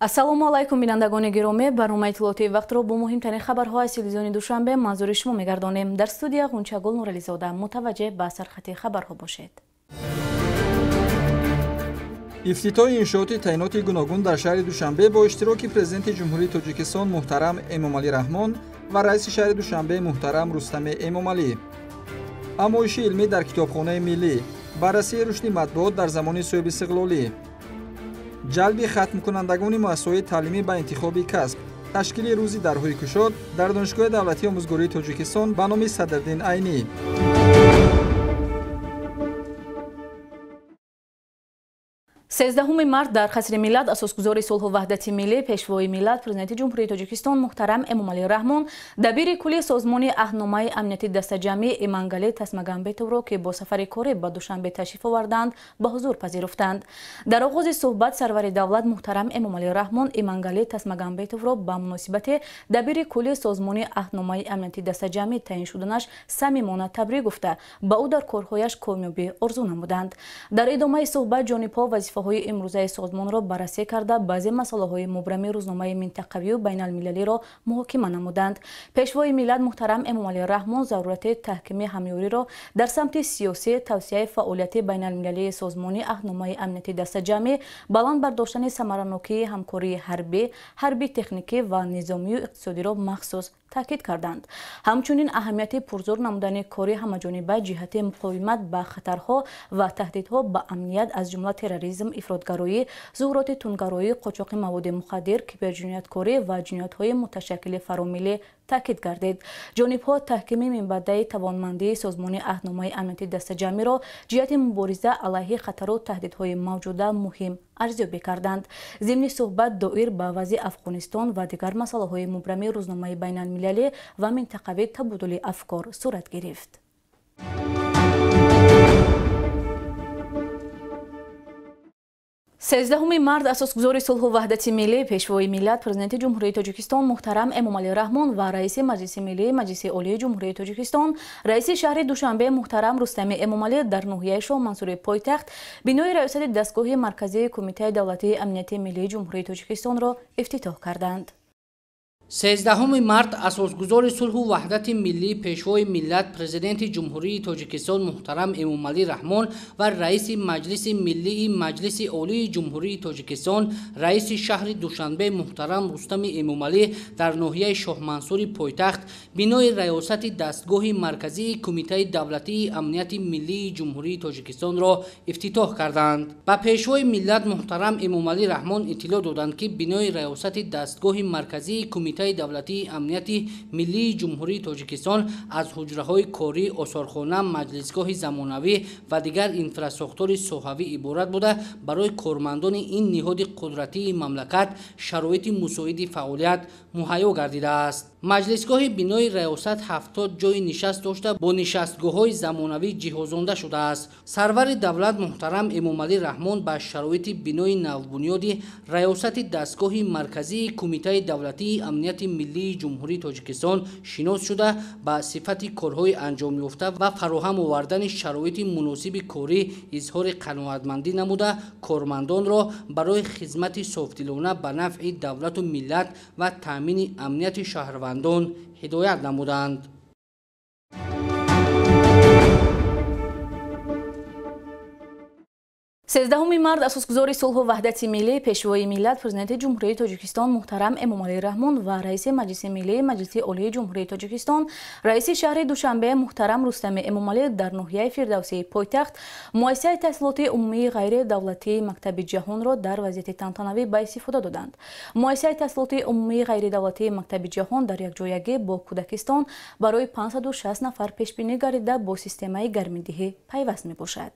Ассалому алайкум, бинандагони гиромӣ. Барномаи иттилоотии вақтро бо муҳимтарин хабарҳо аз телевизиони Душанбе манзури шумо мегардонем. Дар студия Ғунчагул Нурализода. Мутаваҷҷеҳ ба сархати хабарҳо бошед. Ифтитоҳи иншооти таъиноти гуногун дар шаҳри Душанбе бо иштироки президенти Ҷумҳурии Тоҷикистон муҳтарам Эмомалӣ Раҳмон ва раиси шаҳри Душанбе муҳтарам Рустами Эмомалӣ. Ҳамоиши илмӣ дар китобхонаи миллӣ, баррасии рушди матбуот дар замони соҳибистиқлолӣ, ҷалби хатмкунандагони муассисаҳои таълимӣ ба интихоби касб, ташкили рӯзи дарҳои кушод дар Донишгоҳи давлатии омӯзгории Тоҷикистон ба номи Садриддин Айнӣ. 13 март дар Қасри миллат асосгузори сулҳу ваҳдати миллӣ, пешвои миллат, президенти Ҷумҳурии Тоҷикистон муҳтарам Эмомалӣ Раҳмон дабири кулли созмони аҳдномаи амнияти дастаҷамъӣ Имангалӣ Тасмагамбетовро, ки бо сафари корӣ ба Душанбе ташриф оварданд, ба ҳузур пазируфтанд. Дар оғози суҳбат сарвари давлат муҳтарам Эмомалӣ Раҳмон Имангалӣ Тасмагамбетовро ба муносибати дабири кулли созмони аҳдномаи амнияти дастаҷамъӣ таъин шуданаш самимона табрик гуфта, ба ӯ дар корҳояш комёбӣ орзу намуданд. Дар идомаи суҳбат ҷонибҳо вазифаҳои имрӯзаи созмонро баррасӣ карда, баъзе масъалаҳои мубрами рӯзномаи минтақавию байналмилалиро муҳокима намуданд. Пешвои миллат муҳтарам Эмомалӣ Раҳмон зарурати таҳкими ҳамёриро дар самти сиёсӣ, тавсияи фаъолияти байналмилалии созмони аҳдномаи амнияти дастаҷамъӣ, баланд бардоштани самаранокии ҳамкории ҳарбӣ, ҳарбӣ-техникӣ ва низомию иқтисодиро махсус таъкид карданд. Ҳамчунин аҳамияти пурзур намудани кори ҳамаҷониба ҷиҳати муқовимат ба хатарҳо ва таҳдидҳо ба амният, аз ҷумла терроризм, ифротгароӣ, зуҳуроти тундгароӣ, қочоқи маводи мухаддир, киберҷинояткорӣ ва ҷиноятҳои муташаккили фаромиллӣ таъкид гардид. Ҷонибҳо таҳкими минбаъдаи тавонмандии созмони аҳдномаи амнияти дастаҷамъиро ҷиҳати мубориза алайҳи хатару таҳдидҳои мавҷуда муҳим арзёбӣ карданд. Зимни суҳбат доир ба вазъи Афғонистон ва дигар масъалаҳои мубрами рӯзномаи байналмилалӣ ва минтақавӣ табодули афкор сурат гирифт. 13 март асосгузори сулҳу ваҳдати миллӣ, пешвои миллат, президенти Ҷумҳурии Тоҷикистон муҳтарам Эмомалӣ Раҳмон ва раиси Маҷлиси миллии Маҷлиси Олии Ҷумҳурии Тоҷикистон, раиси шаҳри Душанбе муҳтарам Рустами Эмомалӣ дар ноҳияи Шоҳмансури пойтахт бинои раёсати дастгоҳи марказии Кумитаи давлатии амнияти миллии Ҷумҳурии Тоҷикистонро ифтитоҳ карданд. 13 март асосгузори сулҳу ваҳдати миллӣ, пешвои миллат, президенти Ҷумҳурии Тоҷикистон муҳтарам Эмомалӣ Раҳмон ва раиси Маҷлиси миллии Маҷлиси Олии Ҷумҳурии Тоҷикистон, раиси шаҳри Душанбе муҳтарам Рустами Эмомалӣ дар ноҳияи Шоҳмансури пойтахт бинои раёсати дастгоҳи марказии Кумитаи давлатии амнияти миллии Ҷумҳурии Тоҷикистонро ифтитоҳ карданд. Ба пешвои миллат муҳтарам Эмомалӣ Раҳмон иттилоъ доданд, ки бинои раёсати дастгоҳи марказии Кумитаи давлатии амнияти миллии Ҷумҳурии Тоҷикистон аз ҳуҷраҳои корӣ, осорхона, маҷлисгоҳи замонавӣ ва дигар инфрасохтори соҳавӣ иборат буда, барои кормандони ин ниҳоди қудратии мамлакат шароити мусоиди фаъолият муҳайё гардидааст. Маҷлисгоҳи бинои раёсат 70 ҷойи нишаст дошта, бо нишастгоҳҳои замонавӣ ҷиҳозонда шудааст. Сарвари давлат муҳтарам Эмомалӣ Раҳмон ба шароити бинои навбунёди раёсати дастгоҳи марказии Кумитаи давлатии амнияти миллии Ҷумҳурии Тоҷикистон шинос шуда, ба сифати корҳои анҷомёфта ва фароҳам овардани шароити муносиби корӣ изҳори қаноатмандӣ намуда, кормандонро барои хизмати софдилона ба нафъи давлату миллат ва таъмини амнияти шаҳрвандон ҳидоят намуданд. 13 март асосгузори сулҳу ваҳдати миллӣ, пешвои миллат, президенти Ҷумҳурии Тоҷикистон муҳтарам Эмомалӣ Раҳмон ва раиси Маҷлиси миллии Маҷлиси Олии Ҷумҳурии Тоҷикистон, раиси шаҳри Душанбе муҳтарам Рустами Эмомалӣ дар ноҳияи Фирдавсии пойтахт муассисаи таҳсилоти умумии ғайридавлатии Мактаби ҷаҳонро дар вазъияти тантанавӣ ба истифода доданд. Муассисаи таҳсилоти умумии ғайридавлатии Мактаби ҷаҳон дар якҷоягӣ бо Кӯдакистон барои 560 нафар пешбинӣ гардида, бо системаи гармидиҳӣ пайваст мебошад.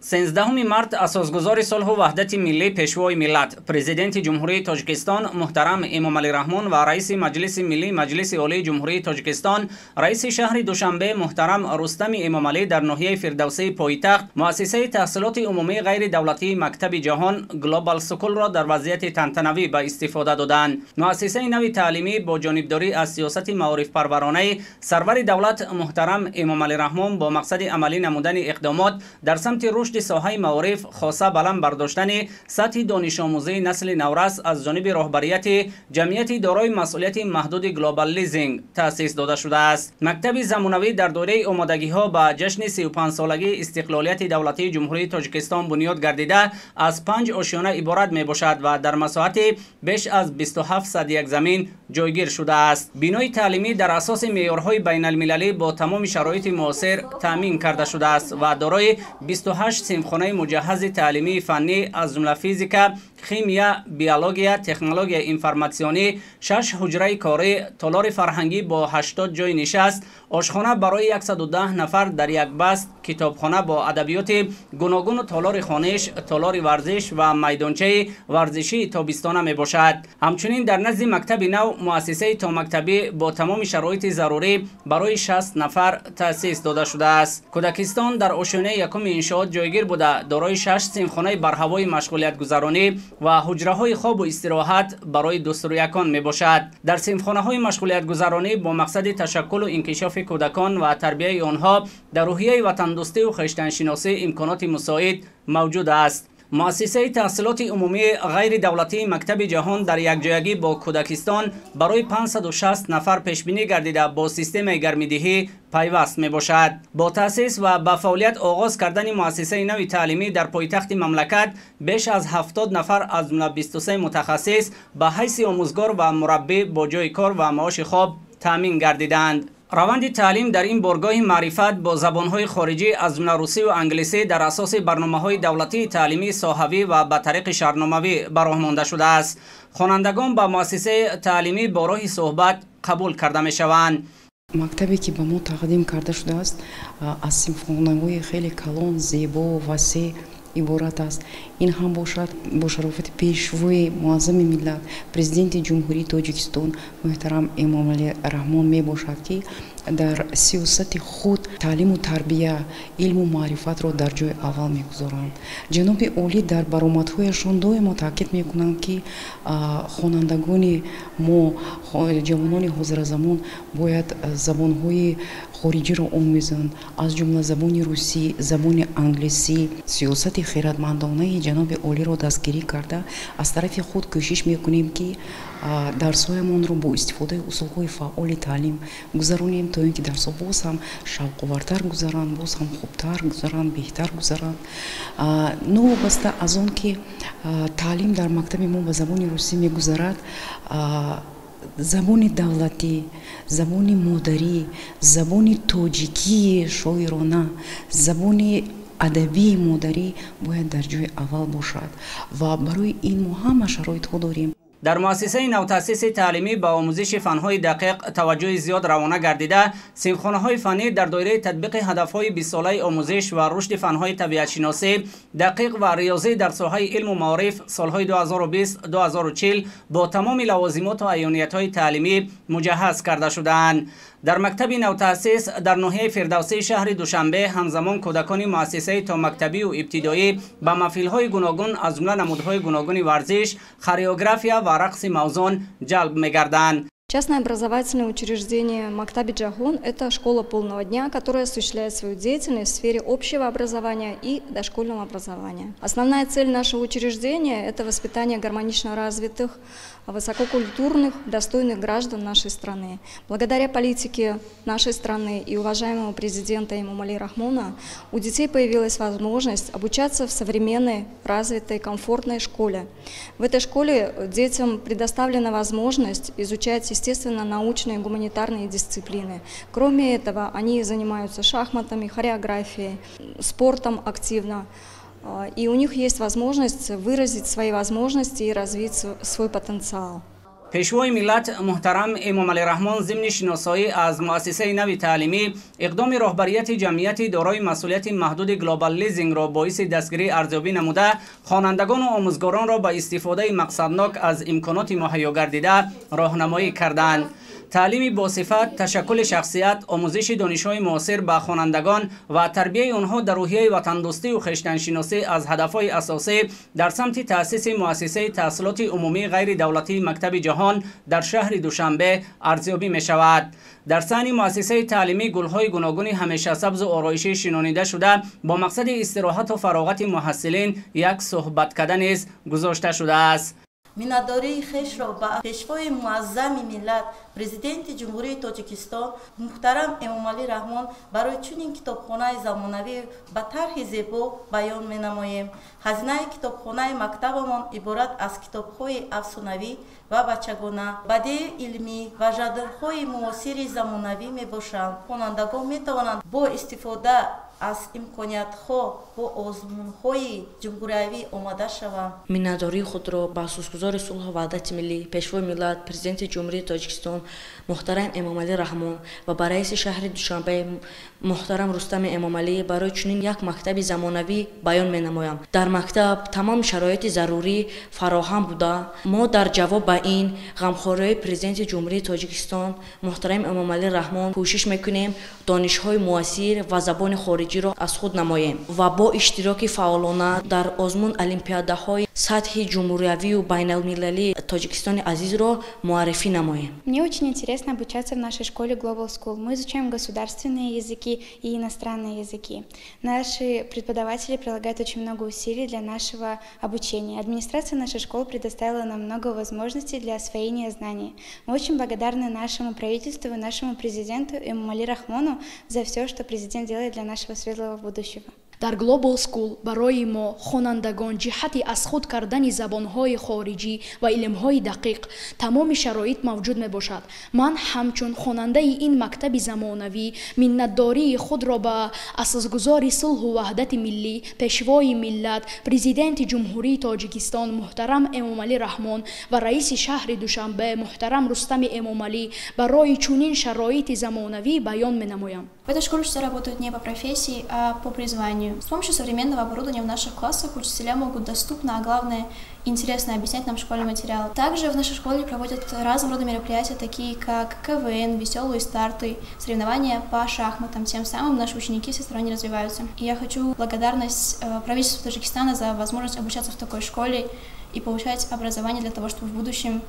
13 март асосгузори сулҳу ваҳдати миллӣ, пешвои миллат, президенти Ҷумҳурии Тоҷикистон муҳтарам Эмомалӣ Раҳмон ва раиси Маҷлиси миллии Маҷлиси Олии Ҷумҳурии Тоҷикистон, раиси шаҳри Душанбе муҳтарам Рустами Эмомалӣ дар ноҳияи Фирдавсии пойтахт муассисаи таҳсилоти умумии ғайридавлатии Мактаби ҷаҳон Global School-ро дар вазъияти тантанавӣ ба истифода доданд. Муассисаи нави таълимӣ бо ҷонибдорӣ аз сиёсати маорифпарваронаи сарвари давлат муҳтарам Эмомалӣ Раҳмон бо мақсади амалӣ намудани иқдомот дар самти рушд рушди соҳаи маориф, хоса баланд бардоштани сатҳи донишомӯзии насли наврас аз ҷониби роҳбарияти ҷамъияти дорои масъулияти маҳдуди Глобал Лизинг таъсис дода шудааст. Мактаби замонавӣ дар доираи омодагиҳо ба ҷашни 35-солагии истиқлолияти давлатии Ҷумҳурии Тоҷикистон бунёд гардида, аз 5 ошёна иборат мебошад ва дар масоҳати беш аз 27 як замин ҷойгир шудааст. Бинои таълимӣ дар асоси меъёрҳои байналмилалӣ бо тамоми шароити муосир таъмин карда шудааст ва дорои 28 синфхонаи муҷаҳҳази таълимии фаннӣ, аз ҷумла физика, химия, биология, технологияи информатсионӣ, 6 ҳуҷраи корӣ, толори фарҳангӣ бо 80 ҷойи нишаст, ошхона барои 110 нафар дар як баст, китобхона бо адабиёти гуногуну толори хониш, толори варзиш ва майдончаи варзишии тобистона мебошад. Ҳамчунин дар назди мактаби нав муассисаи томактабӣ бо тамоми шароити зарурӣ барои 60 нафар таъсис дода шудааст. Кӯдакистон дар ошёнаи якуми иншоот ҷойгир буда, дорои 6 синфхонаи барҳавои машғулиятгузаронӣ ва ҳуҷраҳои хобу истироҳат барои дуструякон мебошад. Дар синфхонаҳои машғулиятгузаронӣ бо мақсади ташаккулу инкишофи кӯдакон ва тарбияи онҳо дар рӯҳияи ватандӯстию хештаншиносӣ имконоти мусоид мавҷуд аст. Муассисаи таҳсилоти умумии ғайридавлатии Мактаби ҷаҳон дар якҷоягӣ бо кӯдакистон барои 560 нафар пешбинӣ гардида, бо системаи гармидиҳӣ пайваст мебошад. Бо таъсис ва ба фаъолият оғоз кардани муассисаи нави таълимӣ дар пойтахти мамлакат беш аз 70 нафар, аз ҷумла 23 мутахассис, ба ҳайси омӯзгор ва мураббӣ бо ҷойи кор ва маоши хоб таъмин гардиданд. Раванди таълим дар ин боргоҳи маърифат бо забонҳои хориҷӣ, аз ҷумла русию англисӣ, дар асоси барномаҳои давлатии таълимии соҳавӣ ва ба тариқи шартномавӣ ба роҳ монда шудааст. Хонандагон ба муассисаи таълимӣ бо роҳи суҳбат қабул карда мешаванд. Мактабе, ки ба мо тақдим карда шудааст, аз синфхонаҳои хеле калон, зебо, васеъ иборат аст. Ин ҳам бошад бо шарофати Пешвои муаззами миллат, Президенти Ҷумҳурии Тоҷикистон муҳтарам Эмомалӣ Раҳмон мебошад, ки дар сиёсати худ таълиму тарбия, илму маърифатро дар ҷои аввал мегузоранд. Ҷаноби олӣ дар баромадҳояшон доимо таъкид мекунанд, ки хонандагони мо, ҷавонони ҳозиразамон, бояд забонҳои хориҷиро омӯзанд, аз ҷумла забони русӣ, забони англисӣ. Сиёсати хиратмандонаи ҷаноби олиро дастгирӣ карда, аз тарафи худ кӯшиш мекунем, ки дарсҳоямонро бо истифодаи усулҳои фаъоли таълим гузаронем, то ин ки дарсҳо боз ҳам шавқовартар гузаранд, боз ҳам хубтар гузаранд, беҳтар гузаранд. Новобаста аз он ки таълим дар мактаби мо ба забони русӣ мегузарад, забони давлатӣ, забони модарӣ, забони тоҷикии шоирона, забони адабии модарӣ бояд дар ҷои аввал бошад ва барои ин мо ҳама шароитҳо дорем. Дар муассисаи навтаъсиси таълимӣ ба омӯзиши фанҳои дақиқ таваҷҷӯҳи зиёд равона гардида, синфхонаҳои фаннӣ дар доираи татбиқи ҳадафҳои бистсолаи омӯзиш ва рушди фанҳои табиатшиносӣ, дақиқ ва риёзӣ дар соҳаи илму маориф солҳои 2020-2040 бо тамоми лавозимоту аёниятҳои таълимӣ муҷаҳҳаз карда шудаанд. Дар мактаби навтаъсис дар ноҳияи Фирдавсии шаҳри Душанбе ҳамзамон кӯдакони муассисаи томактабию ибтидоӣ ба маҳфилҳои гуногун, аз ҷумла намудҳои гуногуни варзиш, хореография ва рақси мавзун ҷалб мегарданд. Частное образовательное учреждение Мактаби Джахон – это школа полного дня, которая осуществляет свою деятельность в сфере общего образования и дошкольного образования. Основная цель нашего учреждения – это воспитание гармонично развитых, высококультурных, достойных граждан нашей страны. Благодаря политике нашей страны и уважаемого президента Эмомали Рахмона у детей появилась возможность обучаться в современной, развитой, комфортной школе. В этой школе детям предоставлена возможность изучать естественно-научные и гуманитарные дисциплины. Кроме этого, они занимаются шахматами, хореографией, спортом активно. И у них есть возможность выразить свои возможности и развить свой потенциал. Пешвои миллат муҳтарам Эмомалӣ Раҳмон зимни шиносоӣ аз муассисаи нави таълимӣ иқдоми роҳбарияти ҷамъияти дорои масъулияти маҳдуди Глобал Лизингро боиси дастгирӣ арзёбӣ намуда, хонандагону омӯзгоронро ба истифодаи мақсаднок аз имконоти муҳайё гардида роҳнамоӣ карданд. Таълими босифат, ташаккули шахсият, омӯзиши донишҳои муосир ба хонандагон ва тарбияи онҳо дар рӯҳияи ватандӯстию хештаншиносӣ аз ҳадафҳои асосӣ дар самти таъсиси муассисаи таҳсилоти умумии ғайридавлатии Мактаби ҷаҳон. Ҷаҳон дар шаҳри Душанбе арзёбӣ мешавад. Дар саҳни муассисаи таълимӣ гулҳои гуногуни ҳамешасабзу ороишӣ шинонида шуда, бо мақсади истироҳату фароғати муҳассилин як суҳбаткада низ гузошта шудааст. Миннатдории хешро ба Пешвои муаззами миллат, Президенти Ҷумҳурии Тоҷикистон муҳтарам Эмомалӣ Раҳмон барои чунин китобхонаи замонавӣ ба тарҳи зебо баён менамоем. Хазинаи китобхонаи мактабамон иборат аз китобҳои афсонавӣ ва бачагона, бадеи илмӣ ва жанрҳои муосири замонавӣ мебошанд. Хонандагон метавонанд бо истифода аз имкониятҳо бо озмунҳои ҷумҳуриявӣ омода шаванд. Миннатдории худро ба асосгузори сулҳу ваҳдати миллӣ, Пешвои миллат, Президенти Ҷумҳурии Тоҷикистон муҳтарам Эмомалӣ Раҳмон ва ба раиси шаҳри Душанбе муҳтарам Рустами Эмомалӣ барои чунин як мактаби замонавӣ баён менамоям. Дар мактаб тамоми шароити зарурӣ фароҳам буда, мо дар ҷавоб ба ин ғамхориҳои Президенти Ҷумҳурии Тоҷикистон муҳтарам Эмомалӣ Раҳмон кӯшиш мекунем донишҳои муассир ва забони хориҷиро аз худ намоем ва бо иштироки фаъолона дар озмун олимпиадаҳои сатҳи ҷумҳуриявию байналмилалии Тоҷикистони азизро муаррифӣ намоем. Мне очень интересно обучаться в нашей школе Global School. Мы изучаем государственные языки и иностранные языки. Наши преподаватели прилагают очень много усилий для нашего обучения. Администрация нашей школы предоставила нам много возможностей для освоения знаний. Мы очень благодарны нашему правительству и нашему президенту Эмомали Рахмону за все, что президент делает для нашего светлого будущего. Дар Global School барои мо хонандагон ҷиҳати аз худ кардани забонҳои хориҷӣ ва илмҳои дақиқ тамоми шароит мавҷуд мебошад. Ман ҳамчун хонандаи ин мактаби замонавӣ миннатдории худро ба асосгузори сулҳу ваҳдати миллӣ, Пешвои миллат, Президенти Ҷумҳурии Тоҷикистон муҳтарам Эмомалӣ Раҳмон ва раиси шаҳри Душанбе муҳтарам Рустами Эмомалӣ барои чунин шароити замонавӣ баён менамоям. В этой школе учителя работают не по профессии, а по призванию. С помощью современного оборудования в наших классах учителя могут доступно, а главное, интересно объяснять нам школьный материал. Также в нашей школе проводят разного рода мероприятия, такие как КВН, веселые старты, соревнования по шахматам. Тем самым наши ученики всесторонне развиваются. И я хочу благодарность правительству Таджикистана за возможность обучаться в такой школе и получать образование для того, чтобы в будущем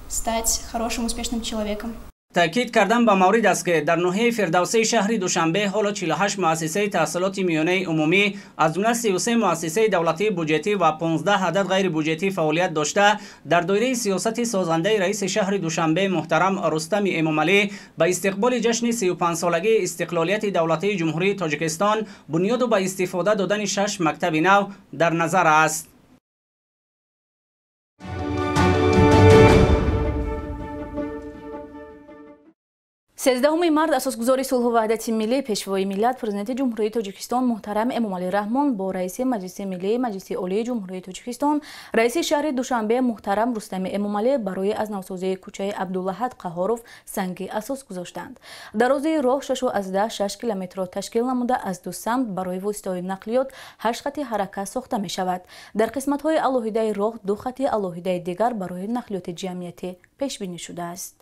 стать хорошим, успешным человеком. Таъкид кардан ба маврид аст, ки дар ноҳияи Фирдавсии шаҳри Душанбе ҳоло 48 муассисаи таҳсилоти миёнаи умумӣ, аз ҷумла 33 муассисаи давлатии буҷетӣ ва 15 адад ғайрибуҷетӣ фаъолият дошта, дар доираи сиёсати созандаи раиси шаҳри Душанбе муҳтарам Рустами Эмомалӣ ба истиқболи ҷашни 35-солагии истиқлолияти давлатии Ҷумҳурии Тоҷикистон бунёду ба истифода додани 6 мактаби нав дар назар аст. 13 март асосгузори сулҳу ваҳдати миллӣ, Пешвои миллат, Президенти Ҷумҳурии Тоҷикистон муҳтарам Эмомалӣ Раҳмон бо раиси Маҷлиси миллии Маҷлиси Олии Ҷумҳурии Тоҷикистон, раиси шаҳри Душанбе муҳтарам Рустами Эмомалӣ барои аз навсозии кӯчаи Абдулаҳад Қаҳоров санги асос гузоштанд. Дарозии роҳ 6,6 километрро ташкил намуда, аз ду самт барои воситаҳои нақлиёт 8 хати ҳаракат сохта мешавад. Дар қисматҳои алоҳидаи роҳ 2 хати алоҳидаи дигар барои нақлиёти ҷамъиятӣ пешбинӣ шудааст.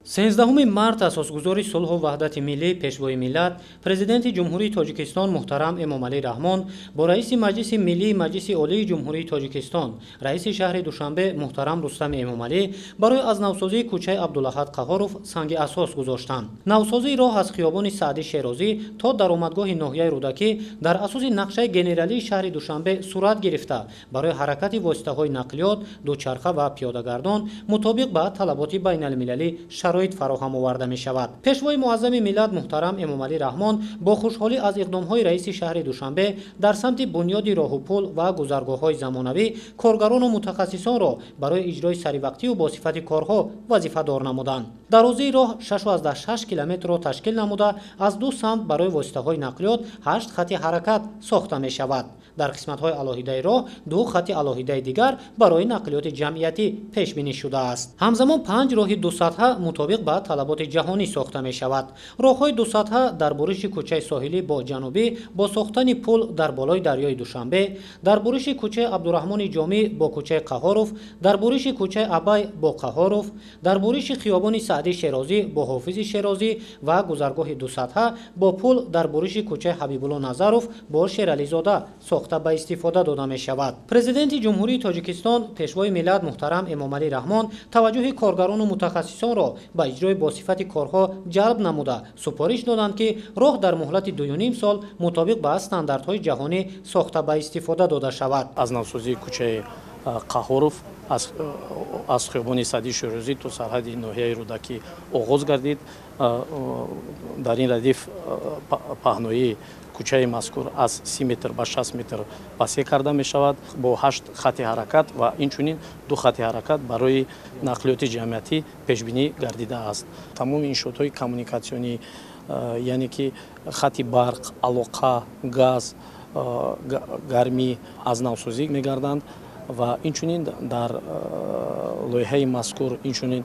13 март асосгузори сулҳу ваҳдати миллӣ, Пешвои миллат, Президенти Ҷумҳурии Тоҷикистон муҳтарам Эмомалӣ Раҳмон бо раиси Маҷлиси миллии Маҷлиси Олии Ҷумҳурии Тоҷикистон, раиси шаҳри Душанбе муҳтарам Рустами Эмомалӣ барои аз навсозии кӯчаи Абдулаҳад Қаҳоров санги асос гузоштанд. Навсозии роҳ аз хиёбони Саъди Шерозӣ то даромадгоҳи ноҳияи Рӯдакӣ дар асоси нақшаи генералии шаҳри Душанбе сурат гирифта, барои ҳаракати воситаҳои нақлиёт, дучарха ва пиёдагардон мутобиқ ба талаботи байналмилалӣ шароит фароҳам оварда мешавад. Пешвои муаззами миллат муҳтарам Эмомалӣ Раҳмон бо хушҳолӣ аз иқдомҳои раиси шаҳри Душанбе дар самти бунёди роҳу пул ва гузаргоҳҳои замонавӣ коргарону мутахассисонро барои иҷрои саривақтию бо сифати корҳо вазифадор намуданд. Дарозии роҳ 6,6 километрро ташкил намуда, аз ду самт барои воситаҳои нақлиёт 8 хати ҳаракат сохта мешавад. Дар қисматҳои алоҳидаи роҳ 2 хати алоҳидаи дигар барои нақлиёти ҷамъиятӣ пешбинӣ шудааст. Ҳамзамон 5 роҳи дусатҳа мутобиқ ба талаботи ҷаҳонӣ сохта мешавад. Роҳҳои дусатҳа дар буриши кӯчаи соҳилӣ бо ҷанубӣ бо сохтани пул дар болои дарёи Душанбе, дар буриши кӯчаи Абдураҳмони Ҷомӣ бо кӯчаи Қаҳоров, дар буриши кӯчаи Абай бо Қаҳоров, дар буриши хиёбони Саъдӣ Шерозӣ бо Ҳофизи Шерозӣ ва гузаргоҳи дусатҳа бо пул дар буриши кӯчаи Ҳабибулло Назаров бо Шерализода сохта ба истифода дода мешавад. Президенти Ҷумҳурии Тоҷикистон, Пешвои миллат муҳтарам Эмомалӣ Раҳмон таваҷҷӯҳи коргарону мутахассисонро ба иҷрои босифати корҳо ҷалб намуда, супориш доданд, ки роҳ дар муҳлати 2,5 сол мутобиқ ба стандартҳои ҷаҳонӣ сохта ба истифода дода шавад. Аз навсозии кӯчаи Қаҳоров аз хиёбони Саъдии Шерозӣ то сарҳади ноҳияи Рӯдакӣ оғоз гардид. Дар ин радиф паҳноии кӯчаи мазкур аз 30 метр ба 60 метр васеъ карда мешавад бо 8 хати ҳаракат ва инчунин 2 хати ҳаракат барои нақлиёти ҷамъиятӣ пешбинӣ гардидааст. Тамоми иншоотҳои коммуникатсионӣ, яъне ки хати барқ, алоқа, газ, гармӣ аз навсозӣ мегарданд ва инчунин дар лоиҳаи мазкур инчунин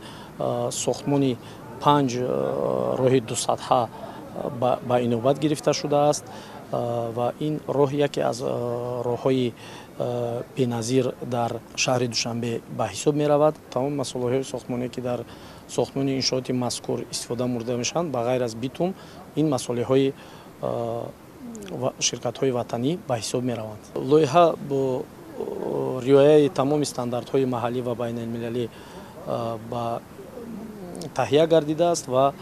сохтмони 5 роҳи дусатҳа ба инобат гирифта шудааст ва ин роҳ яке аз роҳҳои беназир дар шаҳри Душанбе ба ҳисоб меравад. Тамоми масолеҳҳои сохтмоние ки дар сохтмони иншооти мазкур истифода бурда мешаванд, ба ғайр аз битум, ин масолеҳҳои ширкатҳои ватанӣ ба ҳисоб мераванд. Лоиҳа бо риояи тамоми стандартҳои маҳаллӣ ва байналмилалӣ ба таҳия гардидааст ва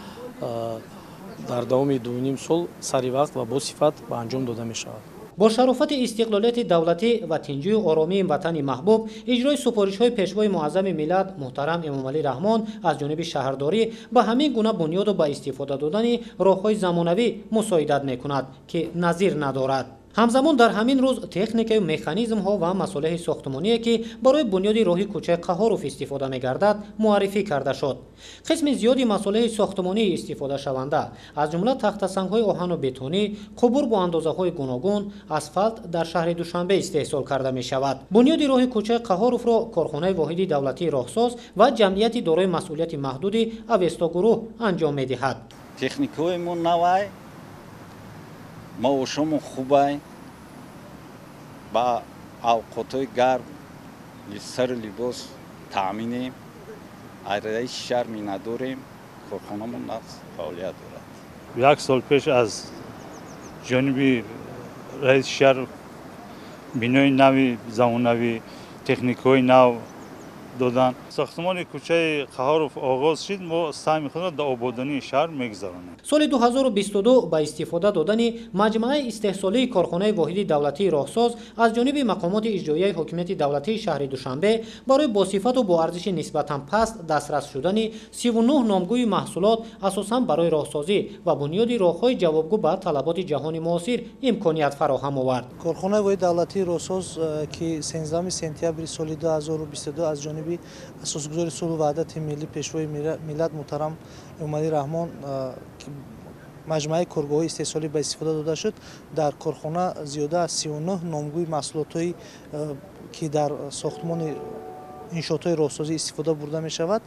дар давоми 2,5 сол сари вақт ва бо сифат ба анҷом дода мешавад. Бо шарофати истиқлолияти давлатӣ ва тинҷию оромии ватани маҳбуб, иҷрои супоришҳои Пешвои муаззами миллат муҳтарам Эмомалӣ Раҳмон аз ҷониби шаҳрдорӣ ба ҳамин гуна бунёду ба истифода додани роҳҳои замонавӣ мусоидат мекунад, ки назир надорад. Ҳамзамон дар ҳамин рӯз техникаю механизмҳо ва масолеҳи сохтмоние, ки барои бунёди роҳи кӯчаи Қаҳоров истифода мегардад, муаррифӣ карда шуд. Қисми зиёди масолеҳи сохтмонии истифодашаванда, аз ҷумла тахтасангҳои оҳану бетонӣ, қубур бо андозаҳои гуногун, асфалт дар шаҳри Душанбе истеҳсол карда мешавад. Бунёди роҳи кӯчаи Қаҳоровро корхонаи воҳиди давлатии роҳсоз ва ҷамъияти дорои масъулияти маҳдуди Авестогурӯҳ анҷом медиҳад. Техникаҳои мо навай, маошомон хубай, ба авқотҳои гарм сару либос таъминем, аз раиси шаҳр миннатдорем, корхонамон нағз фаъолият дорад. Як сол пеш аз ҷониби раиси шаҳр бинои нави замонавӣ, техникаҳои нав доданд. Сохтмони кӯчаи Қаҳоров оғоз шид, мо саҳми худро дар ободонии шаҳр мегузаронем. Соли 2022 ба истифода додани маҷмӯаи истеҳсолии корхонаи воҳиди давлатии роҳсоз аз ҷониби мақомоти иҷроияи ҳокимияти давлатии шаҳри Душанбе барои босифату бо арзиши нисбатан паст дастрас шудани 39 номгӯи маҳсулот асосан барои роҳсозӣ ва бунёди роҳҳои ҷавобгӯ ба талаботи ҷаҳони муосир имконият фароҳам овард. Корхонаи воҳиди давлатии роҳсоз, ки 13 сентябри соли 2022 аз ҷониби асосгузори сулҳу ваҳдати миллӣ, Пешвои миллат муҳтарам Эмомалӣ Раҳмон маҷмӯаи коргоҳҳои истеҳсолӣ ба истифода дода шуд, дар корхона зиёда аз 39 номгӯи маҳсулотҳое, ки дар сохтмони иншоотҳои роҳсозӣ истифода бурда мешавад,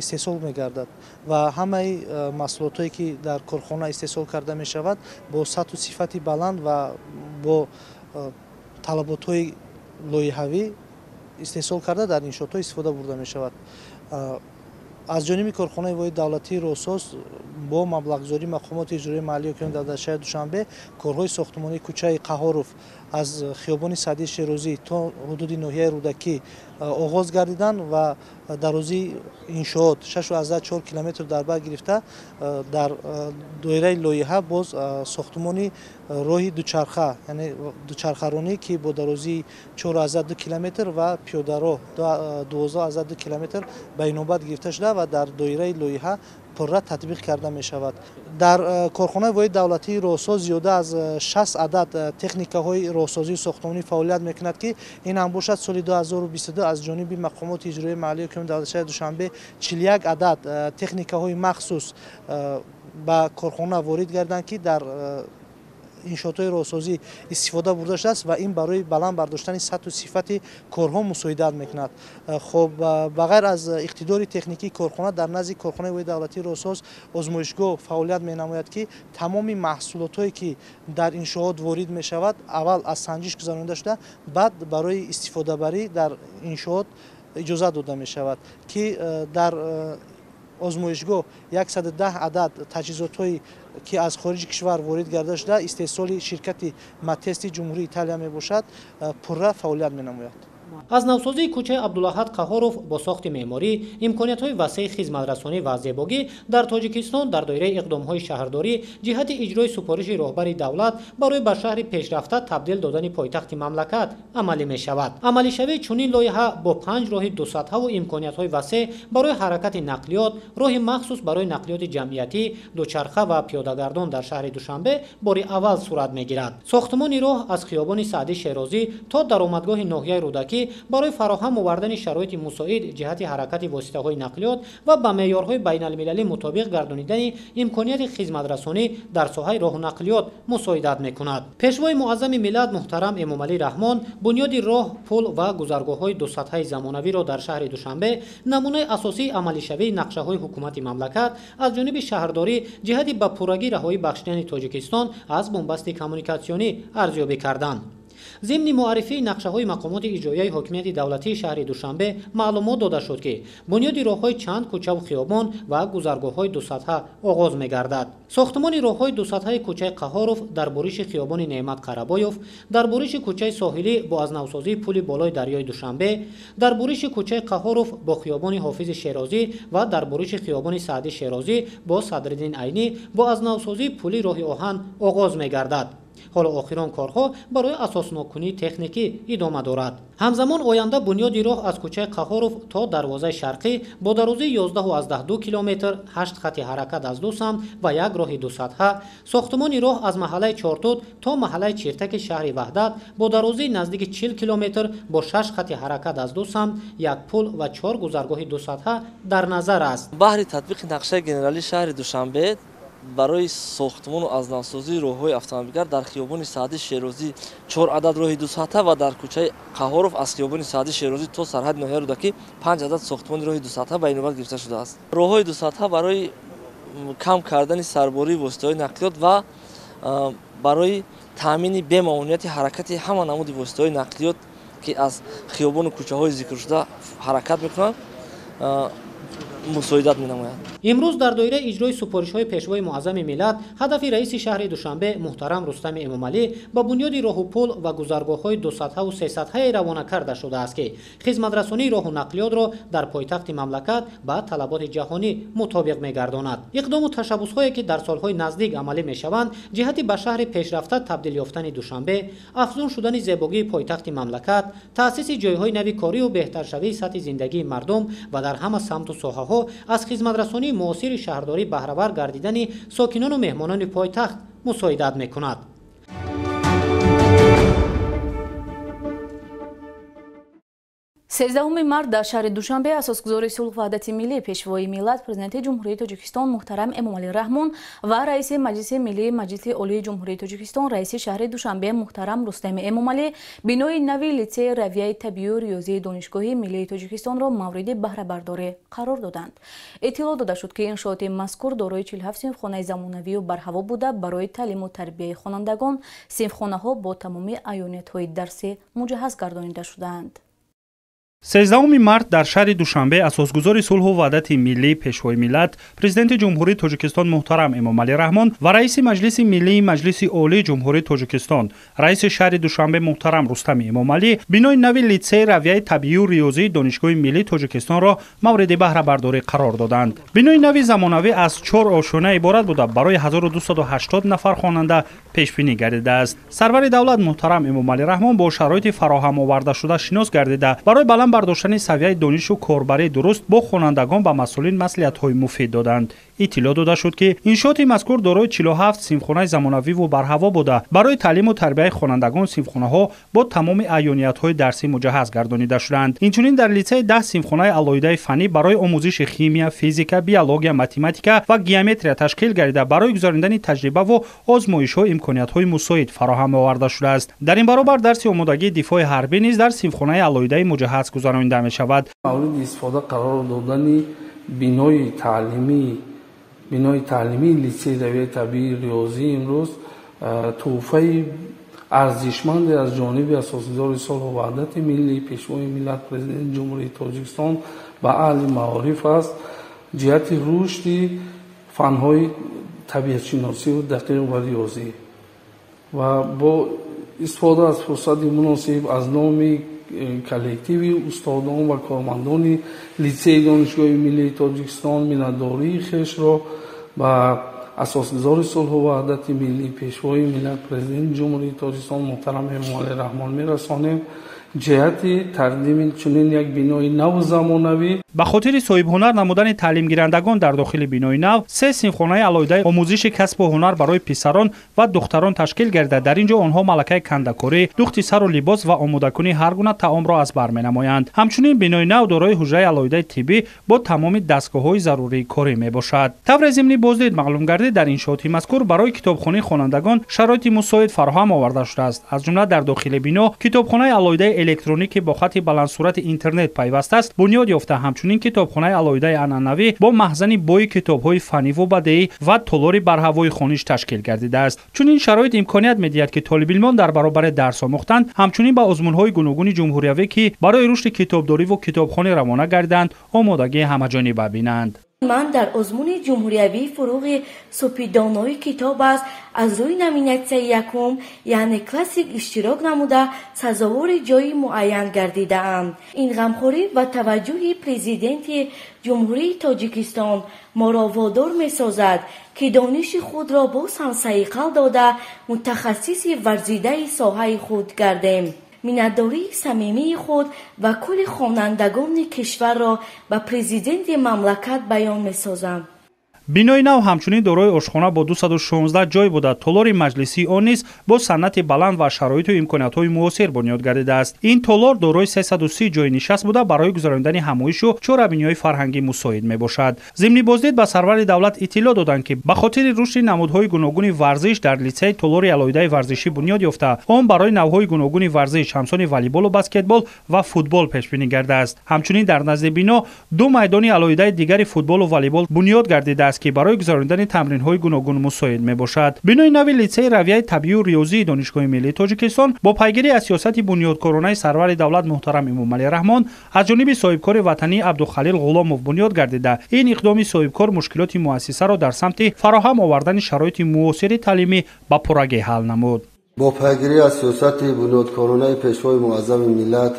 истеҳсол мегардад ва ҳамаи маҳсулотҳое, ки дар корхона истеҳсол карда мешавад, бо сатҳу сифати баланд ва бо талаботҳои лоиҳавӣ истеҳсол карда дар иншоотҳо истифода бурда мешавад. Аз ҷониби корхонаи воҳиди давлатии роҳсоз бо маблағгузории мақомоти иҷроияи маҳаллии ҳокимияти давлатии шаҳри Душанбе корҳои сохтмонии кӯчаи Қаҳоров аз хиёбони Саъдии Шерозӣ то ҳудуди ноҳияи Рӯдакӣ оғоз гардиданд ва дарозии иншоот 6,4 километр дар бар гирифта, дар доираи лоиҳа боз сохтмони роҳи дучарха, яъне дучархаронӣ, ки бо дарозии 4,2 километр ва пиёдароҳ 12,2 километр ба инобат гирифта шуда ва дар доираи лоиҳа пурра татбиқ карда мешавад. Дар корхонаи воҳиди давлатии роҳсоз зиёда аз 60 адад техникаҳои роҳсозии сохтмонӣ фаъолият мекунад, ки ин ҳам бошад соли 2022 аз ҷониби мақомоти иҷроияи маҳаллии ҳокимияти давлатии шаҳри Душанбе 41 адад техникаҳои махсус ба корхона ворид гарданд, ки дар иншоотҳои роҳсозӣ истифода бурда шудааст ва ин барои баланд бардоштани сатҳу сифати корҳо мусоидат мекунад. Хоб, ба ғайр аз иқтидори техникии корхона, дар назди корхонаи воҳиди давлатии роҳсоз озмоишгоҳ фаъолият менамояд, ки тамоми маҳсулотҳое ки дар иншоот ворид мешавад, аввал аз санҷиш гузаронида шуда, баъд барои истифодабарӣ дар иншоот иҷозат дода мешавад, ки дар озмоишгоҳ 110 адад таҷҳизотҳое ки аз хориҷи кишвар ворид гарда шуда, истеҳсоли ширкати Матести Ҷумҳурии Италия мебошад, пурра фаъолият менамояд. Аз навсозии кӯчаи Абдулаҳад Қаҳоров бо сохти меъморӣ, имкониятҳои васеи хизматрасонӣ ва зебогӣ дар Тоҷикистон дар доираи иқдомҳои шаҳрдорӣ ҷиҳати иҷрои супориши роҳбари давлат барои ба шаҳри пешрафта табдил додани пойтахти мамлакат амалӣ мешавад. Амалишавии чунин лоиҳа бо 5 роҳи дусатҳаву имкониятҳои васеъ барои ҳаракати нақлиёт, роҳи махсус барои нақлиёти ҷамъиятӣ, дучарха ва пиёдагардон дар шаҳри Душанбе бори аввал сурат мегирад. Сохтмони роҳ аз хиёбони Саъдӣ Шерозӣ то даромадгоҳи ноҳияи Рӯдакӣ барои фароҳам овардани шароити мусоид ҷиҳати ҳаракати воситаҳои нақлиёт ва ба меъёрҳои байналмилалӣ мутобиқ гардонидани имконияти хизматрасонӣ дар соҳаи роҳу нақлиёт мусоидат мекунад. Пешвои муаззами миллат муҳтарам Эмомалӣ Раҳмон бунёди роҳ, пул ва гузаргоҳҳои дусатҳаи замонавиро дар шаҳри Душанбе намунаи асосии амалишавии нақшаҳои ҳукумати мамлакат аз ҷониби шаҳрдорӣ ҷиҳати ба пуррагӣ раҳоӣ бахшидани Тоҷикистон аз бунбасти коммуникатсионӣ арзёбӣ карданд. Зимни муаррифии нақшаҳои мақомоти иҷроияи ҳокимияти давлатии шаҳри Душанбе маълумот дода шуд, ки бунёди роҳҳои чанд кӯчаву хиёбон ва гузаргоҳҳои дусатҳа оғоз мегардад. Сохтмони роҳҳои дусатҳаи кӯчаи Қаҳоров дар буриши хиёбони Неъмат Қарабоев, дар буриши кӯчаи Соҳилӣ бо аз навсозии пули болои дарёи Душанбе, дар буриши кӯчаи Қаҳоров бо хиёбони Ҳофизи Шерозӣ ва дар буриши хиёбони Саъдӣ Шерозӣ бо Садриддин Айнӣ бо аз навсозии пули роҳи оҳан оғоз мегардад. Ҳоло охирон корҳо барои асосноккунии техникӣ идома дорад. Ҳамзамон оянда бунёди роҳ аз кӯчаи Қаҳоров то дарвозаи шарқӣ бо дарозии 11,2 километр, 8 хати ҳаракат аз ду самт ва як роҳи дусатҳа, сохтмони роҳ аз маҳаллаи Чортут то маҳаллаи Чиртаки шаҳри Ваҳдат бо дарозии наздики 40 километр бо 6 хати ҳаракат аз ду самт, як пул ва 4 гузаргоҳи дусатҳа дар назар аст. Баҳри татбиқи нақшаи генералии шаҳри Душанбе барои сохтмону аз навсозии роҳҳои автомобилгард дар хиёбони Саъдӣ Шерозӣ 4 адад роҳи дусатҳа ва дар кӯчаи Қаҳоров аз хиёбони Саъдӣ Шерозӣ то сарҳади ноҳияи Рӯдакӣ 5 адад сохтмони роҳи дусатҳа ба инобат гирифта шудааст. Роҳҳои дусатҳа барои кам кардани сарбории воситаҳои нақлиёт ва барои таъмини бемаъмунияти ҳаракати ҳама намуди воситаҳои нақлиёт, ки аз хиёбону кӯчаҳои зикршуда ҳаракат мекунанд, мусоидат менамояд. Имрӯз дар доираи иҷрои супоришҳои пешвои муаззами миллат ҳадафи раиси шаҳри Душанбе муҳтарам Рустами Эмомалӣ ба бунёди роҳу пул ва гузаргоҳҳои дусатҳаву сесатҳае равона карда шудааст, ки хизматрасонии роҳу нақлиётро дар пойтахти мамлакат ба талаботи ҷаҳонӣ мутобиқ мегардонад. Иқдому ташаббусҳое ки дар солҳои наздик амалӣ мешаванд, ҷиҳати ба шаҳри пешрафта табдил ёфтани Душанбе, афзун шудани зебогии пойтахти мамлакат, таъсиси ҷойҳои нави корию беҳтаршавии сатҳи зиндагии мардум ва дар ҳама самту соҳаҳо аз хизматрасонии муосири шаҳрдорӣ баҳравар гардидани сокинону меҳмонони пойтахт мусоидат мекунад. 13 март дар шаҳри Душанбе асосгузори сулҳу ваҳдати миллӣ, пешвои миллат, президенти Ҷумҳурии Тоҷикистон муҳтарам Эмомалӣ Раҳмон ва раиси Маҷлиси миллии Маҷлиси Олии Ҷумҳурии Тоҷикистон, раиси шаҳри Душанбе муҳтарам Рустами Эмомалӣ бинои нави литсеи равияи табиию риёзии Донишгоҳи миллии Тоҷикистонро мавриди баҳрабардорӣ қарор доданд. Иттилоъ дода шуд, ки иншооти мазкур дорои 47 синфхонаи замонавию барҳаво буда, барои таълиму тарбияи хонандагон синфхонаҳо бо тамоми аёниятҳои дарсӣ муҷаҳҳаз гардонида шудаанд. 13 март дар шаҳри Душанбе асосгузори сулҳу ваҳдати миллӣ, пешвои миллат, президенти Ҷумҳурии Тоҷикистон муҳтарам Эмомалӣ Раҳмон ва раиси Маҷлиси миллии Маҷлиси Олии Ҷумҳурии Тоҷикистон, раиси шаҳри Душанбе муҳтарам Рустами Эмомалӣ бинои нави литсеи равияи табиию риёзии Донишгоҳи миллии Тоҷикистонро мавриди баҳрабардорӣ қарор доданд. Бинои нави замонавӣ аз 4 ошёна иборат буда, барои 1280 нафар хонанда пешбинӣ гардидааст. Сарвари давлат муҳтарам Эмомалӣ Раҳмон бо шароити фароҳам овардашуда шинос гардида, барои баланд баланд бардоштани савияи донишу корбарии дуруст бо хонандагон ба масъулин маслиҳатҳои муфид доданд. Иттилоъ дода шуд, ки иншооти мазкур дорои 47 синфхонаи замонавиву барҳаво буда, барои таълиму тарбияи хонандагон синфхонаҳо бо тамоми аёниятҳои дарсӣ муҷаҳҳаз гардонида шуданд. Инчунин дар литсей 10 синфхонаи алоҳидаи фаннӣ барои омӯзиши химия, физика, биология, математика ва геометрия ташкил гардида, барои гузаронидани таҷрибаву озмоишҳо имкониятҳои мусоид фароҳам оварда шудааст. Дар ин баробар дарси омодагии дифои ҳарбӣ низ дар синфхонаи алоҳидаи муҷаҳҳаз гузаронида мешавад. Мавриди истифода қарор додани бинои таълимии литсеи равияи табиии риёзӣ имрӯз тӯҳфаи арзишманде аз ҷониби асосгузори сулҳу ваҳдати миллӣ, пешвои миллат, президенти Ҷумҳурии Тоҷикистон ба аҳли маориф аст ҷиҳати рушди фанҳои табиатшиносию дақиқ ва риёзӣ. Ва бо истифода аз фурсати муносиб аз номи коллективи устодон ва кормандони литсеи Донишгоҳи миллии Тоҷикистон миннатдории хешро ба асосгузори сулҳу ваҳдати миллӣ, пешвои миллат, президенти Ҷумҳурии Тоҷикистон муҳтарам Эмомалӣ Раҳмон мерасонем ҷиҳати тақдими чунин як бинои наву замонавӣ. Ба хотири соҳибҳунар намудани таълимгирандагон дар дохили бинои нав 3 синфхонаи алоҳидаи омӯзиши касбу ҳунар барои писарон ва духтарон ташкил гардида, дар ин ҷо онҳо малакаи кандакорӣ, духти сару либос ва омодакунии ҳар гуна таомро аз бар менамоянд. Ҳамчунин бинои нав дорои ҳуҷраи алоҳидаи тиббӣ бо тамоми дастгоҳҳои зарурии корӣ мебошад. Тавре зимни боздид маълум гардид, дар иншооти мазкур барои китобхонии хонандагон шароити мусоид фароҳам оварда шудааст. Аз ҷумла дар дохили бино китобхонаи алоҳидаи электронӣ, ки бо хати баландсурати интернет пайваст аст, бунёд ёфта, ҳамчунин китобхонаи алоҳидаи анъанавӣ бо маҳзани бои китобҳои фанниву бадеӣ ва толори барҳавои хониш ташкил гардидааст. Чунин шароит имконият медиҳад, ки толибилмон дар баробари дарс омӯхтан ҳамчунин ба озмунҳои гуногуни ҷумҳуриявӣ, ки барои рушди китобдориву китобхонӣ равона гардиданд, омодагии ҳамаҷониба бинанд. Ман дар озмуни ҷумҳуриявии фуруғи супидонои китоб аст аз рӯи номинатсияи якум, яъне классик, иштирок намуда сазовори ҷои муайян гардидаам. Ин ғамхорӣ ва таваҷҷӯҳи президенти Ҷумҳурии Тоҷикистон моро водор месозад, ки дониши худро боз ҳам сайқал дода мутахассиси варзидаи соҳаи худ гардем. Миннатдории самимии худ ва кулли хонандагони кишварро ба президенти мамлакат баён месозам. Бинои нав ҳамчунин дорои ошхона бо 216 ҷой буда, толори маҷлисии он низ бо санъати баланд ва шароиту имкониятҳои муосир бунёд гардидааст. Ин толор дорои 330 ҷои нишаст буда, барои гузаронидани ҳамоишу чорабиниҳои фарҳангӣ мусоид мебошад. Зимни боздид ба сарвари давлат иттилоъ доданд, ки ба хотири рушди намудҳои гуногуни варзиш дар литсей толори алоҳидаи варзишӣ бунёд ёфта, он барои навъҳои гуногуни варзиш ҳамсони волейболу баскетбол ва футбол пешбинӣ гардааст. Ҳамчунин дар назди бино 2 майдони алоҳидаи дигари футболу волейбол бунёд гардидааст, ки барои гузаронидани тамринҳои гуногун мусоид мебошад. Бинои нави литсеи равияи табиию риёзии Донишгоҳи миллии Тоҷикистон бо пайгирӣ аз сиёсати бунёдкоронаи сарвари давлат муҳтарам Эмомалӣ Раҳмон аз ҷониби соҳибкори ватанӣ Абдухалил Ғуломов бунёд гардида, ин иқдоми соҳибкор мушкилоти муассисаро дар самти фароҳам овардани шароити муосири таълимӣ ба пуррагӣ ҳал намуд. Бо пайгирӣ аз сиёсати бунёдкоронаи пешвои муаззами миллат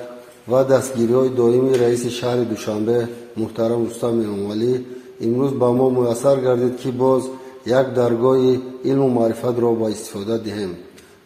ва дастгириҳои доимии раиси шаҳри Душанбе муҳтарам Рустам Эмомалӣ имрӯз ба мо муяссар гардид, ки боз як даргоҳи илму маърифатро ба истифода диҳем.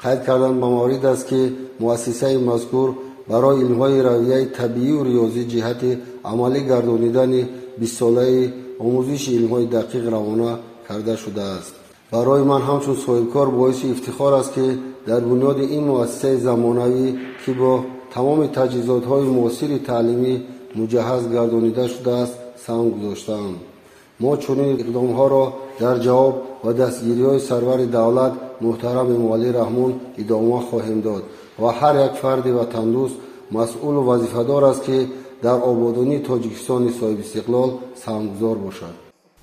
Қайд кардан ба маврид аст, ки муассисаи мазкур барои илмҳои равияи табиию риёзӣ ҷиҳати амалӣ гардонидани 20-солаи омӯзиши илмҳои дақиқ равона карда шудааст. Барои ман ҳамчун соҳибкор боиси ифтихор аст, ки дар бунёди ин муассисаи замонавӣ, ки бо тамоми таҷҳизотҳои муосири таълимӣ муҷаҳҳаз гардонида шудааст, саҳм гузоштаам. Мо чунин иқдомҳоро дар ҷавоб ва дастгириҳои сарвари давлат муҳтарам Эмомалӣ Раҳмон идома хоҳем дод ва ҳар як фарди ватандӯст масъулу вазифадор аст, ки дар ободонии Тоҷикистони соҳибистиқлол саҳмгузор бошад.